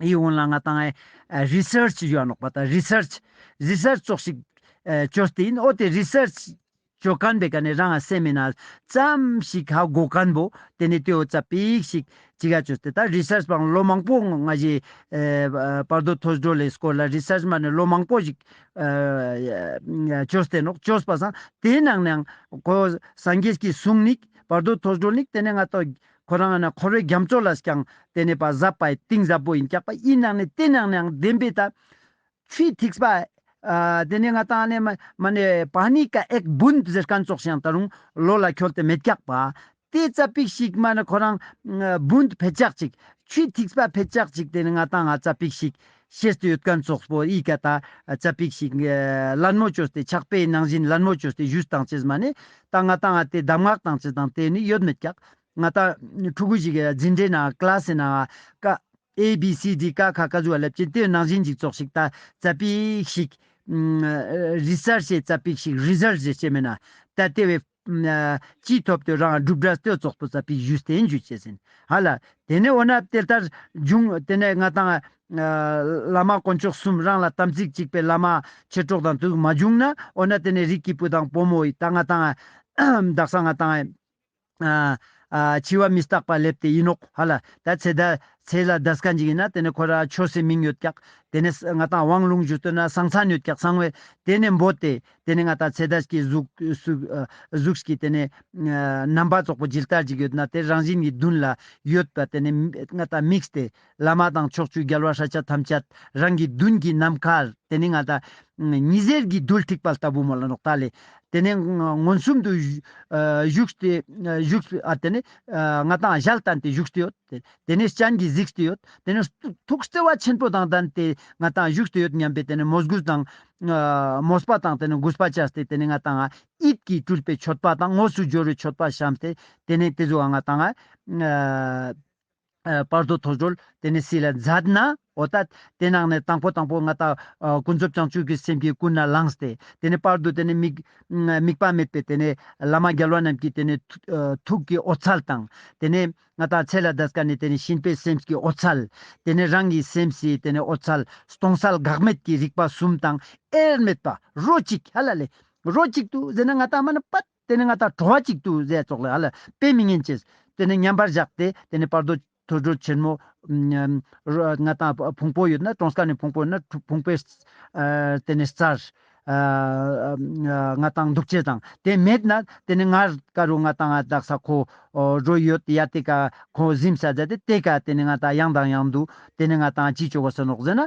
ཡི་འོང་ལ་ང་ཏང་ཨེ་རི་སར་ཆི་ཞུ་ནོག་པ། ད་རི་སར་ཆི་རི་སར་ཆི་ཙོགས་ཤིག་ཨེ་ཅོས་ཏེ་ཡིན། འོ་ཏེ་རི་སར་ཆི་ཅོ་མཁན་པའི་ཀ་ནེ་རང་ང་སེམས་མེད་ན་ཙམ་ཞིག་ཧ་གོ་མཁན་པོ་ཏེ་ནེ་ཏེའོ་ཙ་པིག་ཞིག་ཅིག་ག་ཅོས་ཏེ་ད་རི་སར་ཆི་པང་ལོ་མང་པོ་ང་ཞི་ཨེ་བར་དོ་ཐོས་གྲོལ་ལི་སྐོར་ལ་རི་སར་ཆི་མ་ནེ་ལོ་མང་པོ་ཞིག་ཨེ་ཅོས་ཏེ་ནོག། ཅོས་པ་སང་ཏེ་ནང་ནའང་ཁོ་སངས་རྒྱས་ཀྱི་གསུང་ནི་བར་དོ་ཐོས་གྲོལ་ནི་ཏེ་ནེ་ང་ཏང་ཁོ་རང་ང་ན་འཁོར་བའི་རྒྱ་མཚོ་ལ་རྐྱང་ཏེ་ནེ་པ་ཟབ་པའི་གཏིང་ཟབ་པོ་ཡིན་ཀྱག་པ། ཡིན་ནང་ནེ་ཏེ་ནང་ནའང་བདེན་པའི་ད་ཆུའི་ཐིགས་པ་ཨ་ཏེ་ནེ་ང་ཏང་ནེ་མ་མ་ནེ་པ་ནི་ཀ་ཨེག་བུན་ཟེར་མཁན་ཙོགས་ཤིག་ད་རུང་ལོ་ལ་ཁྱོལ་ཏེ་མེད་ཀྱག་པ། ཏེ་ཙ་པིག་ཞིག་མ་ནེ་ཁོ་རང་བུན་ཕེད་ཅག་ཅིག་ཆུའི་ཐིགས་པ་ཕེད་ཅག་ཅིག་ཏེ་ནེ་ང་ཏང་ང་ཙ་པིག་ཞིག་ཤེས་ཏེ་ཡོད་མཁན་ཙོགས་པོ་ཨི་ཀ་ད་ཙ་པིག་ཞིག་ལད་མོ་ཅོས་ཏེ་ཕྱག་དཔེའི་ནང་བཞིན་ལད་མོ་ཅོས་ཏེ་ཞུས་བཏང་ཅེས་མ་ནེ་ད་ང་ཏང་ང་ཏེ་གདམས་ངག་བཏང་ཅེས་དང་ཏེ་ནི་ཡོད་མེད་ཀྱག། ང་ཏང་ཕྲུ་གུ་ཞིག་གི་འཛིན་གྲྭའི་ནང་ཀླཱས་སི་ནང་ཀ་ཨེ་བི་སི་ཌི་ཀ་ཁ་ཀ་ཟུག་ལབ་ཅེས་ཏེ་ནང་བཞིན་ཅིག་ཙོགས་ཤིག་ད་ཙ་པིག་ཞིག་རི་སར་ཆི་ཙ་པིག་ཞིག་རི་སར་ཆི་ཅེས་མེད་ན་ད་ཏེ་བས་ཨ་ཅི་ཐོབ་ཏེ་རང་སྒྲུབ་འབྲས་ལྟོས་ཙོགས་པོ་ཙ་པིག་ཞུས་ཏེ་འཇུ་ཅེས་ཡིན། ཧ་ལ། ཏེ་ནེ་འོ་ན་ཏེ་ལྟར་བྱུང་ཏེ་ནེ་ང་ཏང་ཨ་བླ་མ་དཀོན་མཆོག་གསུམ་རང་ལ་དམ་ཚིག་གཅིག་པའི་བླ་མ་མཆེད་གྲོགས་དང་དུ་མ་བྱུང་ན་འོ་ན་ཏེ་ནེ་རིགས་ཀྱི་བུ་དང་བུ་མོ་ཡི་ད་ང་ཏང་ཨ་དག་ས་ང་ཏང་ཨ་ཨ་འཆི་བ་མི་རྟག་པ་སླེབས་ཏེ་ཡིན་ནོག། ཧ་ལ། ད་ཚེ་ད་ཚེ་ལ་འདས་མཁན་ཅིག་ཡིན་ན་ཏེ་ནེ་ཁོ་ར་ཆོས་སི་མིང་ཡོད་ཀྱག། ཏེ་ནེ་ང་ཏང་དབང་ལུང་ཞུ་ཏེ་ན་གསང་མཚན་ཡོད་ཀྱག། གསང་བའི་ཏེ་ནེ་འབོད་དེ་ཏེ་ནེ་ང་ཏང་ཚེ་འདས་ཀྱི་གཟུགས་གཟུགས་ཀྱི་ཏེ་ནེ་ཨ་རྣམ་པ་ཙོགས་པོ་ཇི་ལྟར་ཅིག་ཡོད་ན་ཏེ་རང་བཞིན་གྱི་མདུན་ལ་ཡོད་པ་ཏེ་ནེ་ང་ཏང་དམིགས་ཏེ་བླ་མ་དང་ཕྱོགས་བཅུའི་རྒྱལ་བ་སྲས་ཆེན་ཐམས་ཅད་རང་གི་མདུན་གྱི་ནམ་མཁར་ཏེ་ནེ་ང་ཏང་ཉི་ཟེར་གྱི་རྡུལ་འཁྲིགས་པ་ལྟ་བུ་མོལ་ལ་ནོག་ད་ལེ། ཏེ་ནེ་མངོན་སུམ་དུ་བཞུགས་ཏེ་བཞུགས་ཨ་ཏེ་ནེ་ང་ཏང་ཞལ་བསྟན་ཏེ་བཞུགས་ཏེ་ཡོད། ཏེ་ནེ་སྤྱན་གྱིས་གཟིགས་ཏེ་ཡོད། ཏེ་ནེ་ཐུགས་བརྩེ་བ་ཆེན་པོ་དང་ལྡན་ཏེ་ང་ཏང་བཞུགས་ཏེ་ཡོད་སྙམ་པའི་ཏེ་ནེ་མོས་གུས་དང་མོས་པ་དང་ཏེ་ནེ་གུས་པ་བཅས་ཏེ་ཏེ་ནེ་ང་ཏང་ཡིད་ཀྱིས་སྤྲུལ་པའི་མཆོད་པ་དང་དངོས་སུ་སྦྱོར་བའི་མཆོད་པ་བཤམས་ཏེ་ཏེ་ནེ་ཏེ་ཟུག་ང་ཏང་ཨ་ཨ་བར་དོ་ཐོས་གྲོལ་ཏེ་ནེ་སིལ་ལ་མཛད་ན་འོ་ད་ཏེ་ནང་ནེ་དང་པོ་དང་པོ་ང་ཏང་ཨ་ཀུན་རྫོབ་བྱང་ཆུབ་ཀྱི་སེམས་ཀྱི་ཀུན་ནས་བླངས་ཏེ་ཏེ་ནེ་བར་དོ་ཏེ་ནེ་དམིགས་དམིགས་པ་མེད་པའི་ཏེ་ནེ་བླ་མ་རྒྱལ་བ་རྣམས་ཀྱི་ཏེ་ནེ་ཐུ་ཨ་ཐུགས་ཀྱི་འོད་གསལ་དང་ཏེ་ནེ་ང་ཏང་ཚེ་ལ་འདས་མཁན་ནི་ཏེ་ནེ་སྦྱིན་པའི་སེམས་ཀྱི་འོད་གསལ་ཏེ་ནེ་རང་གི་སེམས་སི་ཏེ་ནེ་འོད་གསལ་སྟོང་གསལ་འགག་མེད་ཀྱི་རིག་པ་གསུམ་དང་དབྱེར་མེད་པ་རོ་གཅིག་ཧ་ལ་ལེ། རོ་གཅིག་ཏུ་ཟེར་ན་ང་ཏང་མ་ནེ་པད་ཏེ་ནེ་ང་ཏང་བྲོ་བ་གཅིག་ཏུ་ཟེར་ཙོགས་ལ་ཧ་ལ་དཔེ་མི་སྙན་ཅེས། ཏེ་ནེ་མཉམ་པར་བཞག་སྟེ་ཏེ་ནེ་བར་དོ་ཐོས་གྲོལ་ཆེན་མོ་ང་ཏང་ཕུང་པོ་ཡོད་ན་གྲོང་ཁ་ནེ་ཕུང་པོ་ཡོད་ན་ཕུང་པོའི་ཨ་ཏེ་ནེ་རྩར་ཨ་ང་ཏང་འདུག་ཅེས་དང་ཏེ་མེད་ན་ཏེ་ནེ་ངར་ཀ་རུ་ང་ཏང་དག་ས་ཁོ་འགྲོ་ཡོད་ཡ་ཏེ་ཀ་ཁོ་གཟིམས་ས་མཛད་དེ་ཏེ་ཀ་ཏེ་ནེ་ང་ཏང་ཡང་དང་ཡང་དུ་ཏེ་ནེ་ང་ཏང་ཅི་ཅོ་གོས་ནོག་ཟེར་ན།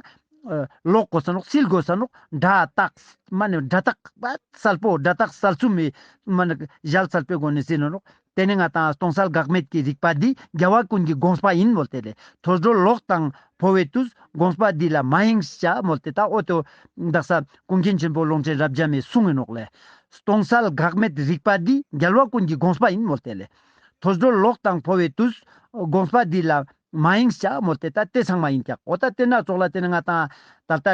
ཨ་ལོག་གོས་ནོག་སིལ་གོས་ནོག་སྒྲ་དག་མ་ནེ་སྒྲ་དག་པ་གསལ་པོ་སྒྲ་དག་གསལ་ཚུལ་མི་མ་ནེ་ཞལ་གསལ་པོའི་སྒོ་ནེ་སིལ་ནོག། ཏེ་ནེ་ང་ཏང་སྟོང་གསལ་འགག་མེད་ཀྱི་རིག་པ་འདི་རྒྱལ་བ་ཀུན་གྱི་དགོངས་པ་ཡིན་མོལ་ཏེ་ལེ། ཐོས་གྲོལ་ལོག་དང་འཕོ་བའི་དུས་དགོངས་པ་འདི་ལ་མ་ཡེངས་བྱ་མོལ་ཏེ་ད་འོ་ཏོ་དག་ས་ཀུན་མཁྱེན་ཆེན་པོ་ཀློང་ཆེན་རབ་འབྱམས་མའི་གསུང་ངི་ནོག་ལེ། སྟོང་གསལ་འགག་མེད་རིག་པ་འདི་རྒྱལ་བ་ཀུན་གྱི་དགོངས་པ་ཡིན་མོལ་ཏེ་ལེ། ཐོས་གྲོལ་ལོག་དང་འཕོ་བའི་དུས་དགོངས་པ་འདི་ལ་མ་ཡེངས་བྱ་མོལ་ཏེ་ད་ཏེ་ཚང་མ་ཡིན་ཀྱག། འོ་ད་ཏེ་ན་ཙོགས་ལ་ཏེ་ནེ་ང་ཏང་ད་ལྟ་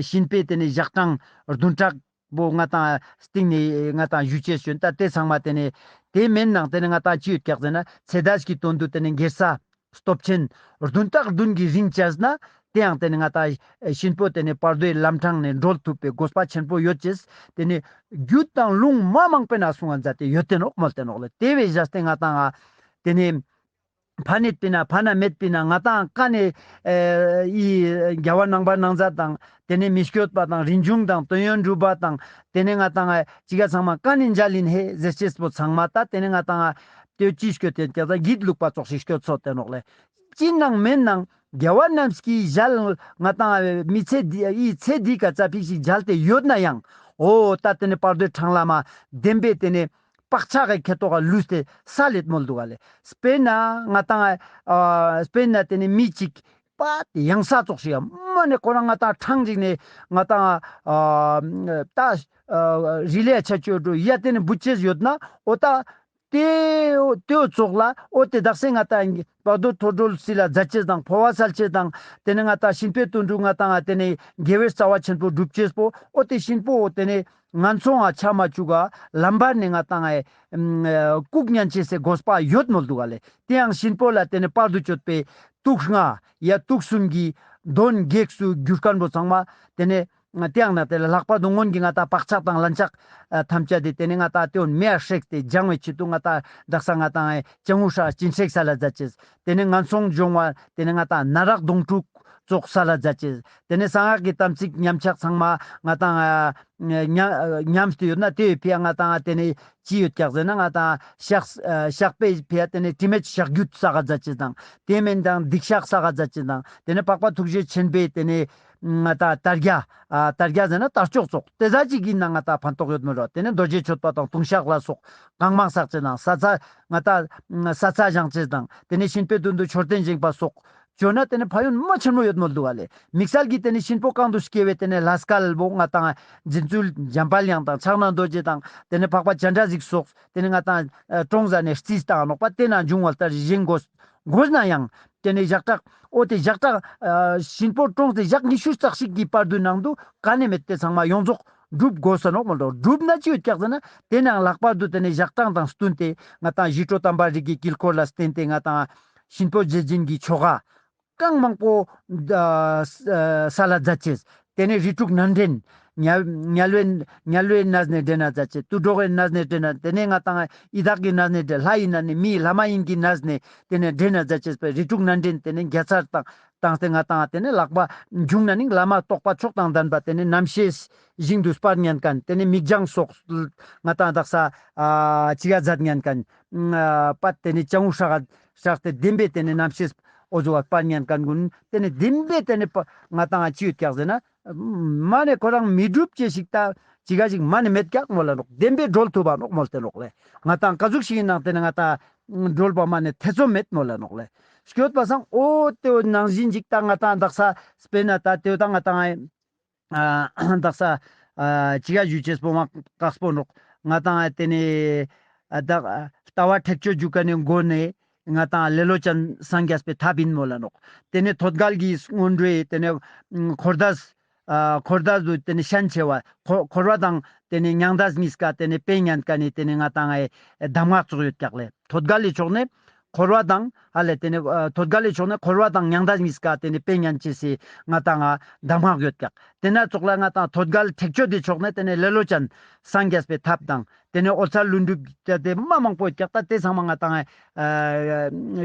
ཞིན་པའི་ཏེ་ནེ་ཞག་གྲངས་བདུན་ཕྲག་པོ་ང་ཏང་སྟིང་ནེ་ང་ཏང་ཞུ་ཅེས་ཞུན། ད་ཏེ་ཚང་མ་ཏེ་ནེ་ཏེ་མེན་ནང་ཏེ་ནེ་ང་ཏང་ཅི་ཡོད་ཀྱག་ཟེར་ན་ཚེ་འདས་ཀྱི་དོན་དུ་ཏེ་ནེ་དགེ་རྩ་སྟོབས་ཆེན་བདུན་ཕྲག་བདུན་གྱི་རིང་བྱས་ན་ཏེ་ཡང་ཏེ་ནེ་ང་ཏང་ཞིན་པོ་ཏེ་ནེ་བར་དོའི་ལམ་འཕྲང་ནེ་གྲོལ་ཐུབ་པའི་དགོས་པ་ཆེན་པོ་ཡོད་ཅེས་ཏེ་ནེ་རྒྱུད་དང་ལུང་མ་མང་པོའི་ནང་གསུང་ང་མཛད་དེ་ཡོད་དེ་ནོག་མོལ་ཏེ་ནོག་ལེ། ཏེ་བས་བཞག་སྟེ་ང་ཏང་ང་ཏེ་ནེ་ ཕ་ནེ་པིན་ན་ཕ་ན་མེད་པིན་ན་ང་ཏང་ཀ་ནེ་ཨེ་ཨི་རྒྱལ་བ་ནང་པ་ནང་ཟ་དང་ཏེ་ནེ་མི་སྐྱོད་པ་དང་རིན་འབྱུང་དང་དོན་ཡོད་གྲུབ་པ་དང་ཏེ་ནེ་ང་ཏང་ཨེ་ཅི་ག་ཚང་མ་ཀ་ནེ་མཇལ་ཡིན་ཧེ་ཟེར་ཅེས་པོ་ཚང་མ་ད་ཏེ་ནེ་ང་ཏང་ཨེ་ཏེ་ཅི་སྐྱོད་དེ་ཀྱང་ད་གིད་ལུག་པ་ཙོགས་ཤིག་སྐྱོད་ཚོད་དེ་ནོག་ལེ། ཅི་ནང་མེན་ནང་རྒྱལ་བ་རྣམས་ཀྱི་ཞལ་ང་ཏང་མི་ཚེ་འདི་ཨི་ཚེ་འདི་ཀ་ཙ་པིག་ཞིག་མཇལ་ཏེ་ཡོད་ན་ཡང་འོ་ད་ཏེ་ནེ་བར་དོའི་འཕྲང་ལམ་མ་བདེན་པའི་ཏེ་ནེ་བག་ཆགས་ཀྱི་ཁེ་ཏོག་ག་ལུས་ཏེ་ས་ལེད་མོལ་འདུག་ག་ལེ། དཔེར་ན་ང་ཏང་ཨ་དཔེར་ན་ཏེ་ནེ་མི་གཅིག་པ་ཏེ་ཡང་ས་ཙོགས་ཤིག་ཡ་མ་ནེ་ཁོ་རང་ང་ཏང་འཕྲང་ཅིག་ནེ་ང་ཏང་ཨ་ད་རི་ལེ་ཆ་ཅོ་འགྲོ་ཡ་ཏེ་ནེ་བུད་ཅེས་ཡོད་ན་འོ་ད། ཏེ་ཏེའོ་ཙོགས་ལ་འོ་ཏེ་དག་ས་ང་ཏང་བར་དོ་ཐོས་གྲོལ་སི་ལ་མཛད་ཅེས་དང་འཕོ་བ་སལ་ཅེས་དང་ཏེ་ནེ་ང་ཏང་གཤིན་པོའི་དོན་དུ་ང་ཏང་ཏེ་ནེ་དགེ་བའི་རྩ་བ་ཆེན་པོ་སྒྲུབ་ཅེས་པོ་འོ་ཏེ་གཤིན་པོ་འོ་ཏེ་ནེ་ངན་སོང་ང་ཆ་མ་བཅུག་ག་ལམ་བར་ནེ་ང་ཏང་ཨེ་བཀུག་ཉན་ཅེས་སི་དགོས་པ་ཡོད་མོལ་འདུག་ག་ལེ། ཏེ་ཡང་གཤིན་པོ་ལ་ཏེ་ནེ་བར་དུ་གཅོད་པའི་དུག་ལྔ་ཡ་དུག་གསུམ་གྱི་གདོན་བགེགས་སུ་གྱུར་མཁན་པོ་ཚང་མ་ཏེ་ནེ་ཏེ་ཡང་ན་ཏེ་ལ་ལྷག་པར་དུ་སྔོན་གྱི་ང་ཏང་བག་ཆགས་དང་ལན་ཆགས་ཨ་ཐམས་ཅད་དེ་ཏེ་ནེ་ང་ཏང་ཏེ་བོ་མེ་ཡ་སྲེགས་ཏེ་སྦྱང་བའི་ཆེད་དུ་ང་ཏང་དག་ས་ང་ཏང་ཨེ་སྤྱང་བོ་སྲེག་སྦྱིན་སྲེག་སལ་ལ་མཛད་ཅེས། ཏེ་ནེ་ངན་སོང་སྦྱོང་བ་ཏེ་ནེ་ང་ཏང་ན་རག་དོང་སྤྲུག་ཙོགས་སལ་ལ་མཛད་ཅེས། ཏེ་ནེ་གསང་སྔགས་ཀྱི་དམ་ཚིག་ཉམས་ཆག་ཚང་མ་ང་ཏང་ཨ་ཉམས་ཉམས་ཏེ་ཡོད་ན་ཏེ་བོའི་ཕི་ཡ་ང་ཏང་ཨ་ཏེ་ནེ་ཅི་ཡོད་ཀྱག་ཟེར་ན་ང་ཏང་ཨ་བཤགས་ཨ་བཤགས་པའི་ཕི་ཡ་ཏེ་ནེ་དྲི་མེད་བཤགས་རྒྱུད་བསགས་ལ་མཛད་ཅེས་དང་ཏེ་མེན་དང་སྡིག་བཤགས་བསགས་ལ་མཛད་ཅེས་དང་ཏེ་ནེ་འཕགས་པ་ཐུགས་རྗེ་ཆེན་པོའི་ཏེ་ནེ་ང་ཏང་དར་རྒྱས་ཨ་དར་རྒྱས་ཟེར་ན་དར་ལྕོག་ཙོགས་ཏེ་ཟ་ཅིག་ཨིན་ན་ང་ཏང་ཕན་ཐོགས་ཡོད་མོལ་ལོ། ཏེ་ནེ་རྡོ་རྗེ་གཅོད་པ་དང་ལྟུང་བཤགས་ལ་སོགས་གང་མང་བསགས་ཅེས་དང་ས་ཚ་ང་ཏང་ས་ཚ་བཞེངས་ཅེས་དང་ཏེ་ནེ་གཤིན་པོའི་དོན་དུ་མཆོད་རྟེན་བཞེངས་པ་སོགས་བཅོ་ན་ཏེ་ནེ་ཕན་ཡོན་མ་ཆེན་མོ་ཡོད་མོལ་འདུག་ག་ལེ། དམིགས་བསལ་གྱི་ཏེ་ནེ་གཤིན་པོ་གང་དུ་སྐྱེ་བའི་ཏེ་ནེ་ལྷ་སྐལ་བོ་ང་ཏང་རྗེ་བཙུན་འཇམ་དཔལ་དབྱངས་དང་ཕྱག་ན་རྡོ་རྗེ་དང་ཏེ་ནེ་འཕགས་པ་སྤྱན་རས་གཟིགས་སོགས་ཏེ་ནེ་ང་ཏང་ཨ་གྲོངས་ཟ་ནེ་རྩིས་བཏང་ནོག་པ་ཏེ་ན་འབྱུང་བ་ལྟར་བཞེངས་དགོས་དགོས་ན་ཡང་ཏེ་ནེ་ཞག་ཁྲག་འོ་ཏེ་ཞག་ཁྲག་ཨ་གཤིན་པོ་གྲོངས་ཏེ་ཞག་ཉི་ཤུ་རྩ་གཅིག་གི་བར་དུ་ནང་དུ་ག་ནེ་མེད་ཏེ་ཚང་མ་ཡོངས་རྫོགས་འགྲུབ་དགོས་ས་ནོག་མོལ་ལོ། འགྲུབ་ན་ཅི་ཡོད་ཀྱག་ཟེར་ན་ཏེ་ནང་ལྷག་པར་དུ་ཏེ་ནེ་ཞག་གྲངས་དང་བསྟུན་ཏེ་ང་ཏང་ཞི་ཁྲོ་དམ་པ་རིགས་ཀྱི་དཀྱིལ་འཁོར་ལ་བརྟེན་ཏེ་ང་ཏང་གཤིན་པོ་རྗེས་འཛིན་གྱི་ཆོ་ག་གང་མང་པོ་ཨ་ས་ལ་མཛད་ཅེས། ཏེ་ནེ་རིགས་དྲུག་སྣ་འདྲེན། དམྱལ་དམྱལ་བའི་དམྱལ་བའི་གནས་ནེ་འདྲེན་ན་མཛད་ཅེས། དུད་འགྲོ་གི་གནས་ནེ་འདྲེན་ན་ཏེ་ནེ་ང་ཏང་ཡི་དྭགས་ཀྱི་གནས་ནེ་འདྲེན་ལྷ་ཡིན་ན་ནི་མི་ལྷ་མ་ཡིན་གྱི་གནས་ནེ་ཏེ་ནེ་འདྲེན་ན་མཛད་ཅེས་པའི་རིགས་དྲུག་སྣ་འདྲེན་ཏེ་ནེ་རྒྱལ་ཚར་དང་བཏང་སྟེ་ང་ཏང་ཏེ་ནེ་ལྷག་པ་འབྱུང་ན་ནི་བླ་མ་རྟོགས་པ་མཆོག་དང་ལྡན་པ་ཏེ་ནེ་རྣམ་ཤེས་ཞིང་དུ་སྤར་ཉན་མཁན་ཏེ་ནེ་མིག་རྒྱང་སོགས་ང་ཏང་དག་ས་ཨ་ཅི་ག་མཛད་ཉན་མཁན་ཨ་པ་ཏེ་ནེ་སྤྱང་བོ་སྲེག་སྲེགས་ཏེ་བདེན་པའི་ཏེ་ནེ་རྣམ་ཤེས་འོ་ཟུག་པ་སྤར་ཉན་མཁན་ཀུན་ཏེ་ནེ་བདེན་པའི་ཏེ་ནེ་པ་ང་ཏང་ཅི་ཡོད་ཀྱག་ཟེར་ན་མ་ནེ་ཁོ་རང་མི་འགྲུབ་ཅེས་ཤིག་ད་ཅི་ག་ཞིག་མ་ནེ་མེད་ཀྱག་མོལ་ལ་ནོག། བདེན་པའི་གྲོལ་ཐུབ་པ་ནོག་མོལ་ཏེ་ནོག་ལེ། ང་ཏང་ཀ་ཟུག་ཞིག་ཡིན་ནང་ཏེ་ནེ་ང་ཏང་གྲོལ་བ་མ་ནེ་ཐེ་ཚོམ་མེད་མོལ་ལ་ནོག་ལེ། སྐྱོད་པ་སང་འོ་ཏེ་ནང་བཞིན་ཅིག་ད་ང་ཏང་དག་ས་དཔེར་ན་ད་ཏེ་ད་ང་ཏང་ཨ་དག་ས་ཨ་ཅི་ག་ཞུ་ཅེས་པོ་མ་དཀགས་པོ་ནོག། ང་ཏང་ཨ་ཏེ་ནེ་ཨ་ད་ལྟ་བ་ཁྲེགས་ཆོད་ཞུ་མཁན་ནི་སྒོ་ནེ་ང་ཏང་ལེ་ལོ་ཅན་སངས་རྒྱས་པའི་ཐབས་ཡིན་མོལ་ལ་ནོག། ཏེ་ནེ་ཐོད་རྒལ་གྱི་སྔོན་འགྲོའི་ཏེ་ནེ་འཁོར་འདས་ཨ་འཁོར་འདས་དུ་ཏེ་ནེ་ཤན་ཆེ་བ་འཁོར་འཁོར་བ་དང་ཏེ་ནེ་མྱང་འདས་གཉིས་ཀ་ཏེ་ནེ་དཔེ་ཉན་མཁན་ནི་ཏེ་ནེ་ང་ཏང་ཨེ་གདམས་ངག་ཙོགས་ཡོད་ཀྱག་ལེ། ཐོད་རྒལ་ལི་ཕྱོགས་ནེ་འཁོར་བ་དང་ཧ་ལེ་ཏེ་ནེ་ཨ་ཐོད་རྒལ་ལི་ཕྱོགས་ནེ་འཁོར་བ་དང་མྱང་འདས་གཉིས་ཀ་ཏེ་ནེ་དཔེ་ཉན་ཅེས་སི་ང་ཏང་ཨ་གདམས་ངག་ཡོད་ཀྱག། ཏེ་ན་ཙོགས་ལ་ང་ཏང་ཐོད་རྒལ་ཁྲེགས་ཆོད་དི་ཕྱོགས་ནེ་ཏེ་ནེ་ལེ་ལོ་ཅན་སངས་རྒྱས་པའི་ཐབས་དང་ཏེ་ནེ་འོད་གསལ་ལྷུན་གྲུབ་ཏེ་མ་མང་པོ་ཡོད་ཀྱག། ད་ཏེ་ཚང་མ་ང་ཏང་ཨ་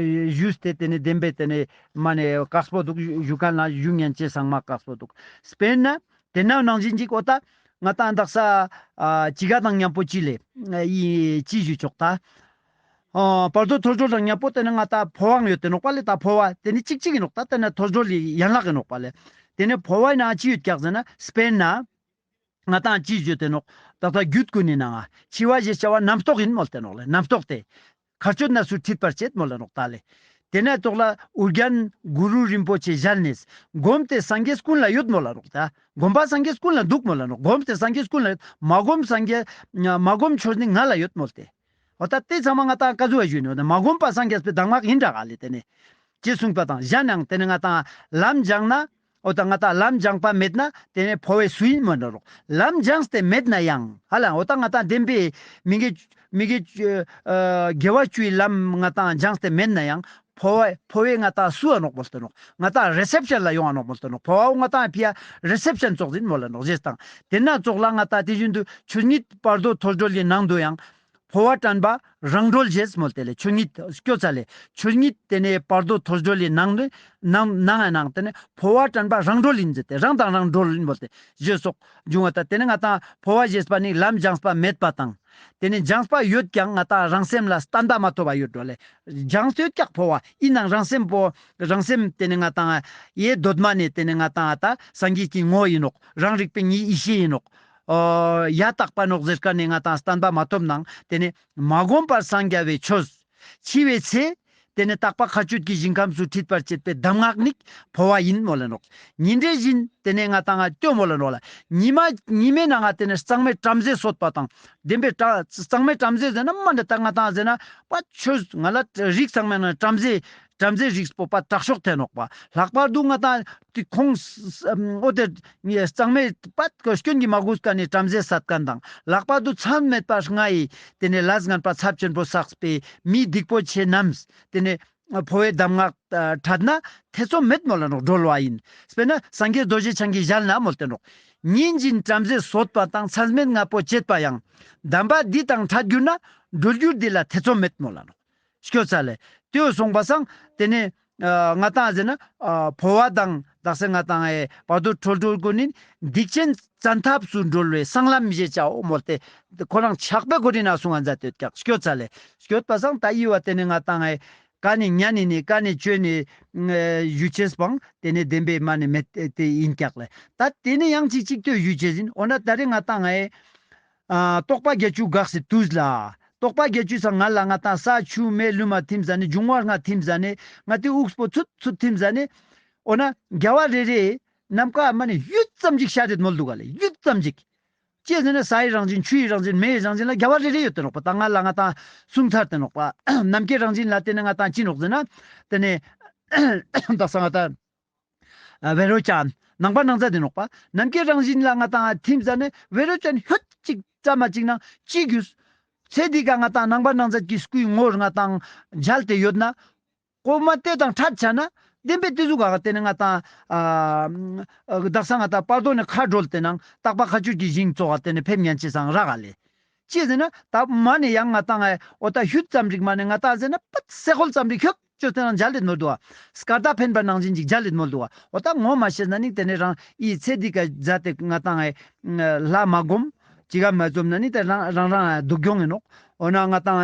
ཞུས་ཏེ་ཏེ་ནེ་བདེན་པའི་ཏེ་ནེ་མ་ནེ་དཀགས་པོ་འདུག། ཞུ་མཁན་ལ་ཞུ་ཉན་ཅེས་ཚང་མ་དཀགས་པོ་འདུག། དཔེར་ན་ཏེ་ན་ནང་བཞིན་ཅིག་འོ་ད་ང་ཏང་དག་ས་ཨ་ཅི་ག་དང་མཉམ་པོ་ཅི་ལེ་ཨི་ཅི་ཞུ་ཆོག་ད། ཨ་བར་དོ་ཐོས་གྲོལ་དང་མཉམ་པོ་ཏེ་ནེ་ང་ཏང་འཕོ་བའང་ཡོད་དེ་ནོག་པ་ལེ། ད་འཕོ་བ་ཏེ་ནེ་ཅིག་ཅིག་ཨིན་ནོག། ད་ཏེ་ནེ་ཐོས་གྲོལ་ལི་ཡན་ལག་ཨིན་ནོག་པ་ལེ། ཏེ་ནེ་འཕོ་བའི་ནང་ཅི་ཡོད་ཀྱག་ཟེར་ན་དཔེར་ན་ང་ཏང་ཅི་ཞུ་དེ་ནོག། ད་ལྟ་རྒྱུད་ཀུན་ནི་ནང་ང་འཆི་བ་ཞེས་བྱ་བ་རྣམ་རྟོག་ཡིན་མོལ་ཏེ་ནོག་ལེ། རྣམ་རྟོག་སྟེ། མཁའ་སྤྱོད་ན་སུ་ཁྲིད་པར་བྱེད་མོལ་ལ་ནོག་ད་ལེ། ཏེ་ན་ཙོགས་ལ་ཨོ་རྒྱན་གུ་རུ་རིན་པོ་ཆེ་ཞལ་ནས་བསྒོམས་ཏེ་སངས་རྒྱས་ཀུན་ལ་ཡོད་མོལ་ལ་ནོག། ད་བསྒོམས་པ་སངས་རྒྱས་ཀུན་ལ་འདུག་མོལ་ལ་ནོག། བསྒོམས་ཏེ་སངས་རྒྱས་ཀུན་ལ་ཡོད། མ་བསྒོམས་སངས་རྒྱས་མ་བསྒོམས་ཆོས་ནི་ང་ལ་ཡོད་མོལ་ཏེ། འོ་ད་ཏེ་ཚང་མ་ང་ཏང་ཀ་ཟུག་ཡ་ཞུ་ནི་འོ་ད་མ་བསྒོམས་པ་སངས་རྒྱས་པའི་གདམས་ངག་ཡིན་འདྲ་ག་ལེ། ཏེ་ནེ་ཅེས་གསུངས་པ་དང་གཞན་ཡང་ཏེ་ནེ་ང་ཏང་ལམ་སྦྱངས་ན་འོ་ད་ང་ཏང་ལམ་སྦྱངས་པ་མེད་ན་ཏེ་ནེ་འཕོ་བའི་སུ་ཡིན་མོལ་ལ་ནོག། ལམ་སྦྱངས་ཏེ་མེད་ན་ཡང་ཧ་ལ་འོ་ད་ང་ཏང་བདེན་པའི་མི་དགེ་མི་དགེ་ཨ་དགེ་བ་བཅུའི་ལམ་ང་ཏང་སྦྱངས་ཏེ་མེད་ན་ཡང་འཕོ་བ་འཕོ་བའི་ང་ཏང་སུ་ཡ་ནོག་མོལ་ཏེ་ནོག། ང་ཏང་རི་སེབ་ཤན་ལ་ཡོང་ང་ནོག་མོལ་ཏེ་ནོག། འཕོ་བ་ང་ཏང་ཕི་ཡ་རི་སེབ་ཤན་ཙོགས་ཡིན་མོལ་ལ་ནོག། ཞེས་དང་ཏེ་ན་ཙོགས་ལ་ང་ཏང་དེ་བཞིན་དུ་ཆོས་ཉིད་བར་དོ་ཐོས་གྲོལ་གྱི་ནང་དུ་ཡང་ འཕོ་བ་དྲན་པ་རང་གྲོལ་ཞེས་མོལ་ཏེ་ལེ། ཆོས་ཉིད་སྐྱོ་ཚ་ལེ། ཆོས་ཉིད་ཏེ་ནེ་བར་དོ་ཐོས་གྲོལ་ལི་ནང་ནེ་ནང་ནང་ནང་ཏེ་ནེ་འཕོ་བ་དྲན་པ་རང་གྲོལ་ཡིན་ཟེར་ཏེ་རང་དང་རང་གྲོལ་ཡིན་མོལ་ཏེ་ཞེས་སོགས་འབྱུང་བ་ད། ཏེ་ནེ་ང་ཏང་འཕོ་བ་ཞེས་པ་ནི་ལམ་སྦྱངས་པ་མེད་པ་དང་། ཏེ་ནེ་སྦྱངས་པ་ཡོད་ཀྱང་ང་ཏང་རང་སེམས་ལ་བརྟན་པ་མ་ཐོབ་པ་ཡོད་འགྲོ་ལེ། སྦྱངས་ཡོད་ཀྱག་འཕོ་བ་ཡིན་ནང་རང་སེམས་པོ་རང་སེམས་ཏེ་ནེ་ང་ཏང་ཡེ་གདོད་མ་ནེ་ཏེ་ནེ་ང་ཏང་ད་སངས་རྒྱས་ཀྱི་ངོ་ཡིན་ནོག། རང་རིག་པའི་ངའི་ཡེ་ཤེས་ཡིན་ནོག། ཨོ་ཡ་དག་པ་ནོག་ཟེར་ཀ་ནེ་ང་ཏང་བརྟན་པ་མ་ཐོབ་ནང་ཏེ་ནེ་མ་བསྒོམས་པར་སངས་རྒྱ་བའི་ཆོས་འཆི་བའི་ཚེ་ཏེ་ནེ་དག་པ་མཁའ་སྤྱོད་ཀྱི་ཞིང་ཁམས་སུ་ཁྲིད་པར་བྱེད་པའི་གདམས་ངག་ནི་འཕོ་བ་ཡིན་མོལ་ལ་ནོག། ཉིན་རེ་བཞིན་ཏེ་ནེ་ང་ཏང་ང་ལྟོས་མོལ་ལ་ནོག་ལ། ཉི་མ་ཉི་མའི་ནང་ང་ཏེ་ནེ་གཙང་མའི་བྲམ་ཟེ་གསོད་པ་དང་བདེན་པའི་བྲ་གཙང་མའི་བྲམ་ཟེ་ཟེར་ན་མ་འདྲ་ད་ང་ཏང་ཟེར་ན་པ་ཆོས་ང་ལ་རིགས་གཙང་མའི་ནང་བྲམ་ཟེ་བྲམ་ཟེ་རིགས་པོ་པ་དྲག་ཤོས་ཐེ་ནོག་པ། ལྷག་པར་དུ་ང་ཏང་ཏེ་ཁོང་ཨོ་ཏེ་གཙང་མའི་པ་སྐྱོན་གྱི་མ་གོས་ཀ་ནེ་བྲམ་ཟེ་བསད་མཁན་དང་ལྷག་པར་དུ་མཚམས་མེད་པ་ལྔ་ཡི་ཏེ་ནེ་ལས་ངན་པ་ཚབས་ཆེན་པོ་བསགས་པའི་མི་སྡིག་པོ་ཆེ་རྣམས་ཏེ་ནེ་འཕོ་བའི་གདམས་ངག་ཨ་ཕྲད་ན་ཐེ་ཚོམ་མེད་མོལ་ལ་ནོག་གྲོལ་བ་ཡིན། དཔེར་ན་སངས་རྒྱས་རྡོ་རྗེ་འཆང་གི་ཞལ་ན་མོལ་ཏེ་ནོག། ཉིན་བཞིན་བྲམ་ཟེ་གསོད་པ་དང་མཚམས་མེད་ལྔ་པོ་བྱེད་པ་ཡང་། གདམས་པ་འདི་དང་ཕྲད་གྱུར་ན། གྲོལ་འགྱུར་འདི་ལ་ཐེ་ཚོམ་མེད་མོལ་ལ་ནོག། སྐྱོ་ཚ་ལེ། ཏེའོ་སོང་པ་སང་ཏེ་ནེ་ཨ་ང་ཏང་ཟེར་ན་ཨ་འཕོ་བ་དང་དག་ས་ང་ཏང་ཨེ་བར་དོ་གྲོལ་གྲོལ་གོ་ནི་སྡིག་ཅན་བཙན་ཐབས་སུ་གྲོལ་བའི་གསང་ལམ་ཞེས་བྱའོ་མོལ་ཏེ་ཁོ་རང་ཕྱག་དཔེ་གོ་རིན་ན་གསུང་ང་མཛད་དེ་ཡོད་ཀྱག། སྐྱོ་ཚ་ལེ། སྐྱོད་པ་སང་ད་ཡི་བ་ཏེ་ནེ་ང་ཏང་ཨེ་ཀ་ནེ་ཉན་ནི་ནི་ཀ་ནེ་ཅོས་ནི་ཨེ་ཞུ་ཅེས་པང་ཏེ་ནེ་བདེན་པའི་མ་ནེ་མེད་དེ་ཡིན་ཀྱག་ལེ། ད་ཏེ་ནེ་ཡང་ཅིག་ཅིག་ཏེ་ཞུ་ཅེས་ཡིན། འོ་ན་ད་རེ་ང་ཏང་ཨེ་ཨ་རྟོག་པ་བརྒྱད་ཅུ་འགགས་སེ་དུས་ལ། རྟོག་པ་བརྒྱད་ཅུ་སང་ང་ལ་ང་ཏང་ས་ཆུ་མེ་རླུང་མ་ཐིམ་ཟ་ནེ་འབྱུང་བ་ལྔ་ཐིམ་ཟ་ནེ་ང་ཏི་དབུགས་པོ་ཚུད་ཚུད་ཐིམ་ཟ་ནེ་འོ་ན་རྒྱལ་བ་རེ་རེ་ནམ་མཁའ་མ་ནེ་ཡུད་ཙམ་ཅིག་ཤར་རེད་མོལ་འདུག་ག་ལེ། ཡུད་ཙམ་ཅིག། ཅི་ཟེར་ན་སའི་རང་བཞིན་ཆུའི་རང་བཞིན་མེའི་རང་བཞིན་ལ་རྒྱལ་བ་རེ་རེ་ཡོད་དེ་ནོག་པ། ད་ང་ལ་ང་ཏང་གསུང་ཚར་དེ་ནོག་པ། ནམ་མཁའི་རང་བཞིན་ལ་ཏེ་ནེ་ང་ཏང་ཅི་ནོག་ཟེར་ན་ཏེ་ནེ་དག་ས་ང་ཏང་ཨ་བེ་རོ་ཅན་ནང་པ་ནང་ཚ་དེ་ནོག་པ། ནམ་མཁའི་རང་བཞིན་ལ་ང་ཏང་ཐིམ་ཟ་ནེ་བེ་རོ་ཅན་ཧོད་ཅིག་ཙམ་མ་ཅིག་ནང་ཅི་གྱུས། ཚེ་འདི་ཀ་ང་ཏང་ནང་པ་ནང་ཚ་གི་སྐུའི་ངོར་ང་ཏང་མཇལ་ཏེ་ཡོད་ན། གོ་མ་ཏེ་དང་ཕྲད་ཆ་ན་བདེན་པའི་ཏེ་ཟུག་ག་ཏེ་ནེ་ང་ཏང་ཨ་དག་ས་ང་ཏང་བར་དོ་ནེ་མཁའ་གྲོལ་ཏེ་ནང་དག་པ་མཁའ་སྤྱོད་ཀྱི་ཞིང་ཙོགས་ཏེ་ནེ་ཕེབས་ཉན་ཅེས་སང་རག་ག་ལེ། ཅི་ཟེར་ན་ད་མ་ནེ་ཡང་ང་ཏང་ཨེ་འོ་ད་ཧུད་ཙམ་རིག་མ་ནེ་ང་ཏང་ཟེར་ན་པད་སེ་ཁོལ་ཙམ་རིག་ཧུད་ཅོས་ཏེ་ནང་མཇལ་ལེད་མོལ་འདུག་བ། སྐར་མདའ་འཕེན་པ་ནང་བཞིན་ཅིག་མཇལ་ལེད་མོལ་འདུག་བ། འོ་ད་ངོ་མ་ཤེས་ན་ནི་ཏེ་ནེ་རང་ཨི་ཚེ་འདི་ཀ་མཛད་དེ་ང་ཏང་ཨེ་ལྷ་མ་སྒོམ་ཅི་ག་མ་འཛོམས་ན་ནི་ཏེ་རང་རང་རང་སྡུག་གྱོང་ཡིན་ནོག། འོ་ན་ང་ཏང་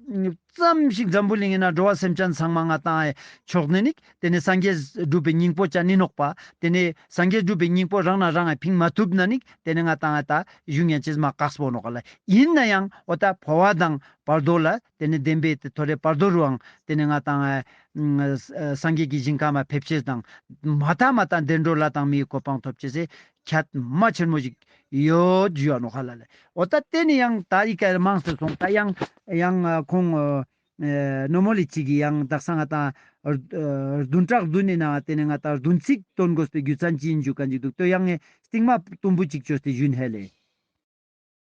ཙམ་ཞིག་འཛམ་བུ་གླིང་ངི་ནང་འགྲོ་བ་སེམས་ཅན་ཚང་མ་ང་ཏང་ཨེ་ཕྱོགས་ནེ་ནི་ཏེ་ནེ་སངས་རྒྱས་སྒྲུབ་པའི་སྙིང་པོ་ཅན་ནི་ནོག་པ། ཏེ་ནེ་སངས་རྒྱས་སྒྲུབ་པའི་སྙིང་པོ་རང་ན་རང་ཨེ་ཕིང་མ་ཐུབ་ན་ནི་ཏེ་ནེ་ང་ཏང་ཨེ་ད་ཞུ་ཉན་ཅེས་མ་དཀགས་པོ་ནོག་ལེ། ཡིན་ན་ཡང་འོ་ད་འཕོ་བ་དང་བར་དོ་ལ་ཏེ་ནེ་བདེན་པའི་ཏེ་ཐོ་རེ་བར་དོ་རུའང་ཏེ་ནེ་ང་ཏང་ཨེ་སངས་རྒྱས་ཀྱི་ཞིང་ཁམས་མ་ཕེབས་ཅེས་དང་མ་ཐ་མ་ད་བདེ་འགྲོ་ལྷ་དང་མིའི་གོ་འཕང་ཐོབ་ཅེས་སི་ཁྱད་མ་ཆེན་མོ་ཞིག་ཡོད་ཞུ་བ་ནོག་ཧ་ལ་ལེ། འོ་ད་ཏེ་ནེ་ཡང་ད་ཨི་ཀ་མང་སེ་སོང་ད་ཡང་ཡང་ཁོང་ཨེ་ནོ་མོ་ལི་ཅིག་གི་ཡང་དག་ས་ང་ཏང་བདུན་ཕྲག་བདུན་ནི་ནང་ཏེ་ནེ་ང་ཏང་བདུན་ཚིགས་སྟོན་དགོས་པའི་རྒྱུ་མཚན་ཅི་ཡིན་ཞུ་མཁན་ཅིག་འདུག། ཏོ་ཡང་ངས་སྟིང་མ་དུམ་བུ་ཅིག་ཅོས་ཏེ་ཞུན་ཧེ་ལེ།